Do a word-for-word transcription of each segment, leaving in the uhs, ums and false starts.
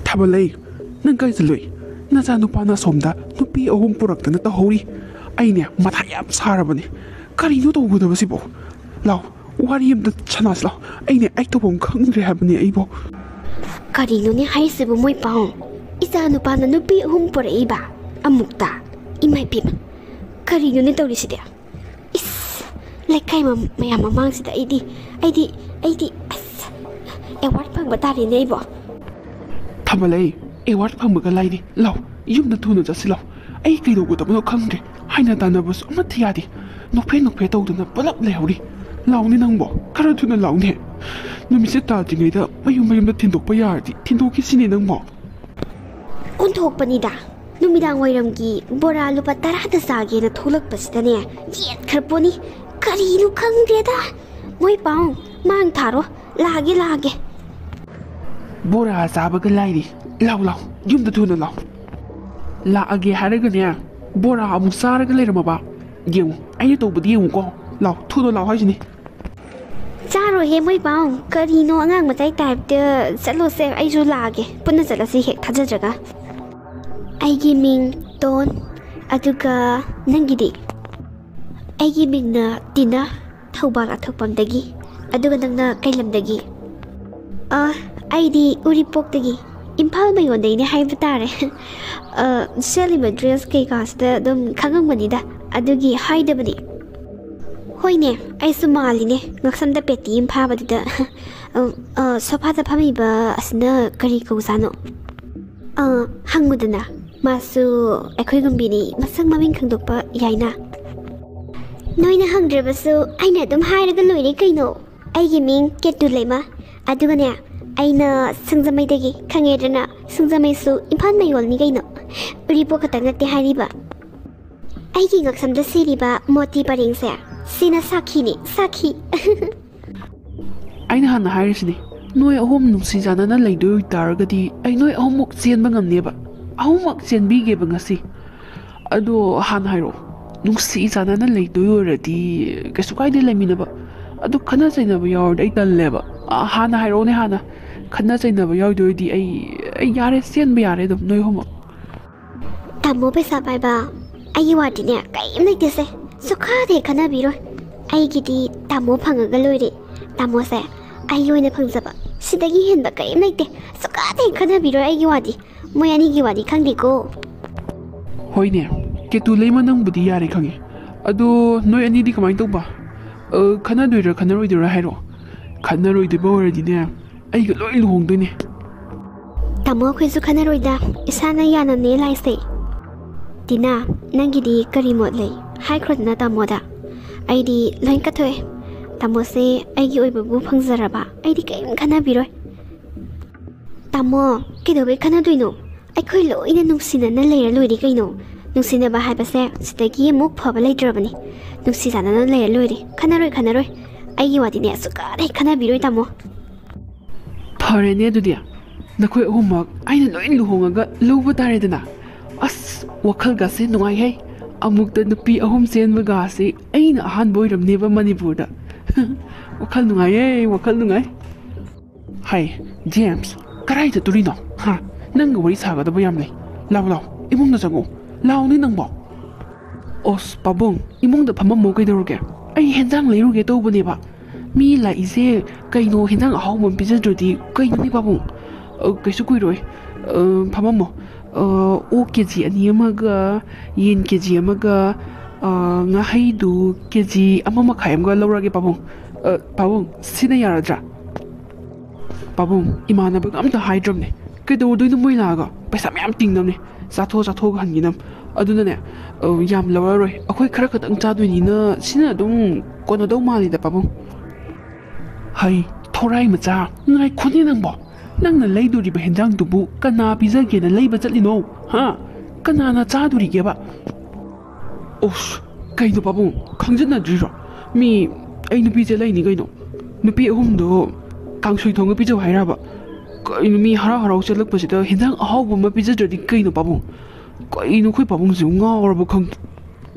ꯊꯥꯕꯜꯂꯩ, ꯅꯪ ꯀꯥꯏ ꯆꯠꯂꯨꯏ? ꯅꯆꯥꯅꯨꯄꯥꯅ ꯑꯁꯣꯝꯗ ꯅꯨꯄꯤ ꯑꯍꯨꯝ ꯄꯨꯔꯛꯇꯅ ꯇꯧꯍꯧꯔꯤ꯫ ꯑꯩꯅꯦ ꯃꯊꯥ ꯌꯥꯝ ꯁꯥꯔꯕꯅꯤ꯫ ꯀꯔꯤꯅꯣ ꯇꯧꯒꯗꯕꯁꯤꯕꯣ? ꯂꯥꯎ, ꯋꯥꯔꯤ ꯑꯝꯇ ꯁꯥꯟꯅꯁꯤ ꯂꯥꯎ꯫ ꯑꯩꯅꯦ ꯑꯩ ꯇꯧꯐꯝ ꯈꯪꯗ꯭ꯔꯦ ꯍꯥꯏꯕꯅꯤ ꯑꯩꯕꯣ꯫ ꯀꯔꯤꯅꯣꯅꯦ ꯍꯥꯏꯁꯤꯕꯨ ꯃꯣꯏ ꯄꯥꯎ? ꯏꯆꯥ ꯅꯨꯄꯥꯅ ꯅꯨꯄꯤ ꯑꯍꯨꯝ ꯄꯨꯔꯛꯏꯕ ꯑꯃꯨꯛꯇ? ꯏꯃꯥ ꯏꯄꯦꯝꯃ, ꯀꯔꯤꯅꯣꯅꯦ ꯇꯧꯔꯤꯁꯤꯗꯤ? ꯏꯁ, ꯂꯩꯀꯥꯏ ꯃ-, ꯃꯌꯥꯝ ꯃꯃꯥꯡꯁꯤꯗ ꯑꯩꯗꯤ, ꯑꯩꯗꯤ, ꯑꯩꯗꯤ, ꯑꯁ, ꯑꯦꯋꯥꯔꯗ ꯐꯪꯕ ꯇꯥꯔꯦꯅꯦ ꯑꯩꯕꯣ꯫ ꯊꯥꯕꯜꯂꯩ, ꯑꯦꯋꯥꯔꯗ ꯐꯪꯕꯒ ꯂꯥꯏꯔꯤ꯫ ꯂꯥꯎ, ꯌꯨꯝꯗ ꯊꯨꯅ ꯆꯠꯁꯤ ꯂꯥꯎ꯫ ꯑꯩ ꯀꯩꯗꯧꯒꯗꯕꯅꯣ ꯈꯪꯗ꯭ꯔꯦ꯫ ꯍꯥꯏꯅ ꯇꯥꯟꯅꯕꯁꯨ ꯑꯃꯠꯇ ꯌꯥꯗꯦ꯫ ꯅꯣꯛꯐꯦ ꯅꯣꯛꯐꯦ ꯇꯧꯗꯅ ꯄꯨꯂꯞ ꯂꯩꯍꯧꯔꯤ꯫ ꯂꯥꯎꯅꯦ ꯅꯪꯕꯣ, ꯈꯔ ꯊꯨꯅ ꯂꯥꯎꯅꯦ꯫ ꯅꯨꯃꯤꯠꯁꯦ ꯇꯥꯗ꯭ꯔꯤꯉꯩꯗ ꯃꯌꯨꯝ ꯃꯌꯨꯝꯗ ꯊꯤꯟꯗꯣꯛꯄ ꯌꯥꯔꯗꯤ ꯊꯤꯟꯗꯣꯛꯈꯤꯁꯤꯅꯦ ꯅꯪꯕꯣ꯫ ꯑꯣꯟꯊꯣꯛꯄꯅꯤꯗ, ꯅꯨꯃꯤꯗꯥꯡ ꯋꯥꯏꯔꯝꯒꯤ ꯕꯣꯔꯥ ꯂꯨꯄꯥ ꯇꯔꯥꯗ ꯆꯥꯒꯦꯅ ꯊꯣꯛꯂꯛꯄꯁꯤꯗꯅꯦ, ꯌꯦꯠꯈ꯭ꯔ ꯄꯣꯠꯅꯤ꯫ ꯀꯔꯤꯅꯣ ꯈꯪꯗ꯭ꯔꯦꯗ꯫ ꯃꯣꯏ ꯄꯥꯎ, ꯃꯥꯡ ꯊꯥꯔꯣ, ꯂꯥꯛꯑꯒꯦ, ꯂꯥꯛꯑꯒꯦ꯫ ꯕꯣꯔꯥ ꯆꯥꯕꯒ ꯂꯥꯏꯔꯤ꯫ ꯂꯥꯎ, ꯂꯥꯎ, ꯌꯨꯝꯗ ꯊꯨꯅ ꯂꯥꯎ꯫ ꯂꯥꯛꯑꯒꯦ ꯍꯥꯏꯔꯒꯅꯦ, ꯕꯣꯔꯥ ꯑꯃꯨꯛ ꯆꯥꯔꯒ ꯂꯩꯔꯝꯃꯕ? ꯌꯦꯡꯉꯨ, ꯑꯩꯅ ꯇꯧꯕꯗꯤ ꯌꯦꯡꯉꯨꯀꯣ꯫ ꯂꯥꯎ, ꯊꯨꯅ ꯂꯥꯎ ꯍꯥꯏꯁꯤꯅꯤ꯫ ꯆꯥꯔꯣꯏꯍꯦ ꯃꯣꯏ ꯄꯥꯎ, ꯀꯔꯤꯅꯣ ꯑꯉꯥꯡ ꯃꯆꯥꯒꯤ ꯇꯥꯏꯞꯇ꯫ ꯆꯠꯂꯣꯁꯦ, ꯑꯩꯁꯨ ꯂꯥꯛꯑꯒꯦ, ꯄꯨꯟꯅ ꯆꯠꯂꯁꯤ ꯍꯦꯛ ꯊꯥꯖꯗ꯭ꯔꯒ꯫ ꯑꯩꯒꯤ ꯃꯤꯡ ꯇꯣꯟ, ꯑꯗꯨꯒ ꯅꯪꯒꯤꯗꯤ? ꯑꯩꯒꯤ ꯃꯤꯡꯅ ꯇꯤꯅꯥ, ꯊꯧꯕꯥꯜ ꯑꯊꯣꯛꯄꯝꯗꯒꯤ꯫ ꯑꯗꯨꯒ ꯅꯪꯅ ꯀꯩ ꯂꯝꯗꯒꯤ? ꯑ, ꯑꯩꯗꯤ ꯎꯔꯤꯄꯣꯛꯇꯒꯤ꯫ ꯏꯝꯐꯥꯜ ꯃꯌꯣꯟꯗꯩꯅꯦ ꯍꯥꯏꯕ ꯇꯥꯔꯦ꯫ ꯑ, ꯁꯦꯠꯂꯤꯕ ꯗ꯭ꯔꯦꯁ ꯀꯩꯀꯥꯁꯤꯗ ꯑꯗꯨꯝ ꯈꯪꯉꯝꯒꯅꯤꯗ, ꯑꯗꯨꯒꯤ ꯍꯥꯏꯗꯕꯅꯤ꯫ ꯍꯣꯏꯅꯦ, ꯑꯩꯁꯨ ꯃꯥꯜꯂꯤꯅꯦ, ꯉꯛꯁꯝꯗ ꯄꯦꯇꯤ ꯑꯃ ꯐꯥꯕꯗꯨꯗ꯫ ꯑ, ꯑ, ꯁꯣꯐꯥꯗ ꯐꯝꯃꯤꯕ ꯑꯁꯤꯅ ꯀꯔꯤ ꯀꯧꯖꯥꯠꯅꯣ? ꯑ, ꯍꯪꯉꯨꯗꯅ, ꯃꯥꯁꯨ ꯑꯩꯈꯣꯏꯒꯨꯝꯕꯤꯅꯤ, ꯃꯁꯛ ꯃꯃꯤꯡ ꯈꯪꯗꯣꯛꯄ ꯌꯥꯏꯅ꯫ ꯅꯣꯏꯅ ꯍꯪꯗ꯭ꯔꯕꯁꯨ ꯑꯩꯅ ꯑꯗꯨꯝ ꯍꯥꯏꯔꯒ ꯂꯣꯏꯔꯦ ꯀꯩꯅꯣ꯫ ꯑꯩꯒꯤ ꯃꯤꯡ ꯀꯦꯇꯨ ꯂꯩꯃ꯫ ꯑꯗꯨꯒꯅꯦ, ꯑꯩꯅ ꯁꯤꯡꯖꯃꯩꯗꯒꯤ, ꯈꯪꯉꯦꯗꯅ, ꯁꯤꯡꯖꯃꯩꯁꯨ ꯏꯝꯐꯥꯜ ꯃꯌꯣꯜꯅꯤ ꯀꯩꯅꯣ꯫ ꯎꯔꯤꯄꯣꯛ ꯈꯛꯇꯪ ꯅꯠꯇꯦ ꯍꯥꯏꯔꯤꯕ꯫ ꯑꯩꯒꯤ ꯉꯛꯁꯝꯗ ꯁꯤꯔꯤꯕ ꯃꯣꯇꯤ ꯄꯔꯦꯡꯁꯦ, ꯁꯤꯅ ꯁꯥꯈꯤꯅꯤ, ꯁꯥꯈꯤ꯫ ꯑꯩꯅ ꯍꯥꯟꯅ ꯍꯥꯏꯔꯤꯁꯤꯅꯤ, ꯅꯣꯏ ꯑꯍꯨꯝ ꯅꯨꯡꯁꯤ ꯆꯥꯟꯅꯅ ꯂꯩꯗꯣꯏ ꯑꯣꯏꯇꯥꯔꯒꯗꯤ ꯑꯩ ꯅꯣꯏ ꯑꯍꯨꯝꯃꯨꯛ ꯆꯦꯟꯕ ꯉꯝꯅꯦꯕ꯫ ꯑꯍꯨꯝꯃꯛ ꯆꯦꯟꯕꯤꯒꯦꯕ ꯉꯁꯤ꯫ ꯑꯗꯣ ꯍꯥꯟꯅ ꯍꯥꯏꯔꯛꯑꯣ, ꯅꯨꯡꯁꯤ ꯆꯥꯟꯅꯅ ꯂꯩꯗꯣꯏ ꯑꯣꯏꯔꯗꯤ ꯀꯩꯁꯨ ꯀꯥꯏꯗꯦ ꯂꯩꯃꯤꯟꯅꯕ꯫ ꯑꯗꯣ ꯈꯠꯅ ꯆꯩꯅꯕ ꯌꯥꯎꯔꯗꯤ ꯑꯩ ꯇꯜꯂꯦꯕ꯫ ꯑ, ꯍꯥꯟꯅ ꯍꯥꯏꯔꯛꯑꯣꯅꯦ ꯍꯥꯟꯅ꯫ ꯈꯠꯅ ꯆꯩꯅꯕ ꯌꯥꯎꯗꯣꯏꯗꯤ ꯑꯩ ꯑꯩ ꯌꯥꯔꯦ, ꯆꯦꯟꯕ ꯌꯥꯔꯦ ꯑꯗꯨꯝ ꯅꯣꯏ ꯑꯍꯨꯝꯃꯛ꯫ ꯇꯥꯃꯣ ꯄꯩꯁꯥ ꯄꯥꯏꯕ, ꯑꯩꯒꯤ ꯋꯥꯗꯤꯅꯦ ꯀꯔꯤꯝ ꯂꯩꯇꯦꯁꯦ꯫ ꯁꯨꯛꯈꯥꯗꯤ ꯈꯟꯅꯕꯤꯔꯣꯏ꯫ ꯑꯩꯒꯤꯗꯤ ꯇꯥꯃꯣ ꯐꯪꯉꯒ ꯂꯣꯏꯔꯦ꯫ ꯇꯥꯃꯣꯁꯦ ꯑꯩꯒꯤ ꯑꯣꯏꯅ ꯐꯪꯖꯕ, ꯁꯤꯗꯒꯤ ꯍꯦꯟꯕ ꯀꯔꯤꯝ ꯂꯩꯇꯦ꯫ ꯁꯨꯛꯈꯥꯗꯤ ꯈꯟꯅꯕꯤꯔꯣꯏ ꯑꯩꯒꯤ ꯋꯥꯗꯤ꯫ ꯃꯣꯏ ꯑꯅꯤꯒꯤ ꯋꯥꯗꯤ ꯈꯪꯗꯦꯀꯣ꯫ ꯍꯣꯏꯅꯦ, ꯀꯦꯇꯨ ꯂꯩꯃ, ꯅꯪꯕꯨꯗꯤ ꯌꯥꯔꯦ ꯈꯪꯉꯦ꯫ ꯑꯗꯣ ꯅꯣꯏ ꯑꯅꯤꯗꯤ ꯀꯃꯥꯏꯅ ꯇꯧꯕ? ꯑ, ꯈꯟꯅꯗꯣꯏꯔꯥ ꯈꯟꯅꯔꯣꯏꯗꯣꯏꯔꯥ ꯍꯥꯏꯔꯣ꯫ ꯈꯟꯅꯔꯣꯏꯗꯣꯏꯕ ꯑꯣꯏꯔꯗꯤꯅꯦ, ꯑꯩꯒ ꯂꯣꯏ ꯂꯨꯍꯣꯡꯗꯣꯏꯅꯦ꯫ ꯇꯥꯃꯣ, ꯑꯩꯈꯣꯏꯁꯨ ꯈꯟꯅꯔꯣꯏꯗ, ꯏꯁꯥꯅ ꯌꯥꯅꯅꯦ ꯂꯥꯛꯏꯁꯦ꯫ ꯇꯤꯅꯥ, ꯅꯪꯒꯤꯗꯤ ꯀꯔꯤ ꯃꯣꯠ ꯂꯩ? ꯍꯥꯏꯈ꯭ꯔꯣꯗꯅ ꯇꯥꯃꯣꯗ꯫ ꯑꯩꯗꯤ ꯂꯣꯏ ꯀꯠꯊꯣꯛꯑꯦ꯫ ꯇꯥꯃꯣꯁꯦ ꯑꯩꯒꯤ ꯑꯣꯏꯕꯕꯨ ꯐꯪꯖꯔꯕ, ꯑꯩꯗꯤ ꯀꯔꯤꯝ ꯈꯟꯅꯕꯤꯔꯣꯏ꯫ ꯇꯥꯃꯣ, ꯀꯩꯗꯧꯕꯩ ꯈꯟꯅꯗꯣꯏꯅꯣ? ꯑꯩꯈꯣꯏ ꯂꯣꯏꯅ ꯅꯨꯡꯁꯤꯅꯅ ꯂꯩꯔ ꯂꯣꯏꯔꯦ ꯀꯩꯅꯣ꯫ ꯅꯨꯡꯁꯤꯅꯕ ꯍꯥꯏꯕꯁꯦ ꯁꯤꯗꯒꯤ ꯑꯃꯨꯛ ꯐꯕ ꯂꯩꯇ꯭ꯔꯕꯅꯤ꯫ ꯅꯨꯡꯁꯤ ꯆꯥꯟꯅꯅ ꯂꯩꯔ ꯂꯣꯏꯔꯦ꯫ ꯈꯟꯅꯔꯣꯏ, ꯈꯟꯅꯔꯣꯏ꯫ ꯑꯩꯒꯤ ꯋꯥꯗꯤꯅꯦ ꯁꯨꯛꯈꯟ ꯍꯦꯛ ꯈꯟꯅꯕꯤꯔꯣꯏ, ꯇꯥꯃꯣ꯫ ꯐꯔꯦꯅꯦ ꯑꯗꯨꯗꯤ, ꯅꯈꯣꯏ ꯑꯍꯨꯝꯃꯛ ꯑꯩꯅ ꯂꯣꯏ ꯂꯨꯍꯣꯡꯉꯒ ꯂꯧꯕ ꯇꯥꯔꯦꯗꯅ꯫ ꯑꯁ, ꯋꯥꯈꯜꯒꯁꯦ ꯅꯨꯡꯉꯥꯏꯍꯦ꯫ ꯑꯃꯨꯛꯇ ꯅꯨꯄꯤ ꯑꯍꯨꯝ ꯆꯦꯟꯕꯒꯁꯦ ꯑꯩꯅ ꯑꯍꯥꯟꯕ ꯑꯣꯏꯔꯝꯅꯦꯕ ꯃꯅꯤꯄꯨꯔꯗ꯫ ꯋꯥꯈꯜ ꯅꯨꯡꯉꯥꯏꯌꯦ, ꯋꯥꯈꯜ ꯅꯨꯡꯉꯥꯏ꯫ ꯍꯥꯏ, ꯖꯦꯝꯁ, ꯀꯔꯥꯏ ꯆꯠꯇꯣꯔꯤꯅꯣ? ꯍꯥ? ꯅꯪꯒ ꯋꯥꯔꯤ ꯁꯥꯒꯗꯕ ꯌꯥꯝ ꯂꯩ꯫ ꯂꯥꯎ, ꯂꯥꯎ, ꯏꯃꯨꯡꯗ ꯆꯪꯉꯛꯑꯣ꯫ ꯂꯥꯎꯅꯦ ꯅꯪꯕꯣ꯫ ꯑꯣꯁ, ꯄꯥꯕꯨꯡ, ꯏꯃꯨꯡꯗ ꯐꯝꯃꯝꯃꯣ ꯀꯩꯗꯧꯔꯒꯦ? ꯑꯩ ꯍꯦꯟꯖꯥꯡ ꯂꯩꯔꯨꯒꯦ ꯇꯧꯕꯅꯦꯕ꯫ ꯃꯤ ꯂꯥꯛꯏꯁꯦ ꯀꯩꯅꯣ, ꯍꯦꯟꯖꯥꯡ ꯑꯍꯥꯎꯕ ꯑꯃ ꯄꯤꯖꯗ꯭ꯔꯗꯤ ꯀꯩꯅꯣꯅꯦ ꯄꯥꯕꯨꯡ? ꯑ, ꯀꯩꯁꯨ ꯀꯨꯏꯔꯣꯏ꯫ ꯑ, ꯐꯝꯃꯝꯃꯣ꯫ ꯑ, ꯑꯣꯛ ꯀꯦ ꯖꯤ ꯑꯅꯤ ꯑꯃꯒ, ꯌꯦꯟ ꯀꯦ ꯖꯤ ꯑꯃꯒ, ꯑ, ꯉꯥꯍꯩꯗꯨ ꯀꯦ ꯖꯤ ꯑꯃ ꯃꯈꯥꯏ ꯑꯃꯒ ꯂꯧꯔꯒꯦ ꯄꯥꯕꯨꯡ꯫ ꯑ, ꯄꯥꯕꯨꯡ, ꯁꯤꯅ ꯌꯥꯔꯗ꯭ꯔꯥ? ꯄꯥꯕꯨꯡ, ꯏꯃꯥꯟꯅꯕꯒ ꯑꯝꯇ ꯍꯥꯏꯗ꯭ꯔꯕꯅꯦ꯫ ꯀꯩꯗꯧꯗꯣꯏꯅꯣ ꯃꯣꯏ ꯂꯥꯛꯑꯒ? ꯄꯩꯁꯥ ꯃꯌꯥꯝ ꯇꯤꯡꯅꯕꯅꯦ꯫ ꯆꯥꯊꯣꯛ ꯆꯥꯊꯣꯛꯑꯒ ꯍꯟꯈꯤꯅꯕ꯫ ꯑꯗꯨꯅꯅꯦ, ꯑ, ꯌꯥꯝ ꯂꯧꯔꯔꯣꯏ꯫ ꯑꯩꯈꯣꯏ ꯈꯔ ꯈꯛꯇꯪ ꯆꯥꯗꯣꯏꯅꯤꯅ ꯁꯤꯅ ꯑꯗꯨꯝ ꯀꯣꯟꯅꯗꯧ ꯃꯥꯜꯂꯤꯗ, ꯄꯥꯕꯨꯡ꯫ ꯍꯩ, ꯊꯣꯔꯥꯏ ꯃꯆꯥ, ꯉꯥꯏꯈꯣꯅꯦ ꯅꯪꯕꯣ꯫ ꯅꯪꯅ ꯂꯩꯗꯣꯔꯤꯕ ꯍꯦꯟꯖꯥꯡꯗꯨꯕꯨ ꯀꯅꯥ ꯄꯤꯖꯒꯦꯅ ꯂꯩꯕ ꯆꯠꯂꯤꯅꯣ? ꯍꯥ? ꯀꯅꯥꯅ ꯆꯥꯗꯣꯔꯤꯒꯦꯕ? ꯑꯣꯁ, ꯀꯩꯅꯣ ꯄꯥꯕꯨꯡ, ꯈꯪꯖꯟꯅꯗ꯭ꯔꯤꯔꯣ? ꯃꯤ, ꯑꯩ ꯅꯨꯄꯤꯁꯦ ꯂꯩꯅꯤ ꯀꯩꯅꯣ꯫ ꯅꯨꯄꯤ ꯑꯍꯨꯝꯗꯣ ꯀꯥꯡꯁꯣꯏ ꯊꯣꯡꯉ ꯄꯤꯖꯧ ꯍꯥꯏꯔꯕ? ꯀꯩꯅꯣ, ꯃꯤ ꯍꯔꯥꯎ ꯍꯔꯥꯎ ꯆꯠꯂꯛꯄꯁꯤꯗ ꯍꯦꯟꯖꯥꯡ ꯑꯍꯥꯎꯕ ꯑꯃ ꯄꯤꯖꯗ꯭ꯔꯗꯤ ꯀꯩꯅꯣ ꯄꯥꯕꯨꯡ? ꯀꯩꯅꯣ, ꯑꯩꯈꯣꯏ ꯄꯥꯕꯨꯡꯁꯤꯕꯨ ꯉꯥꯎꯔꯕ ꯈꯪꯗꯦ꯫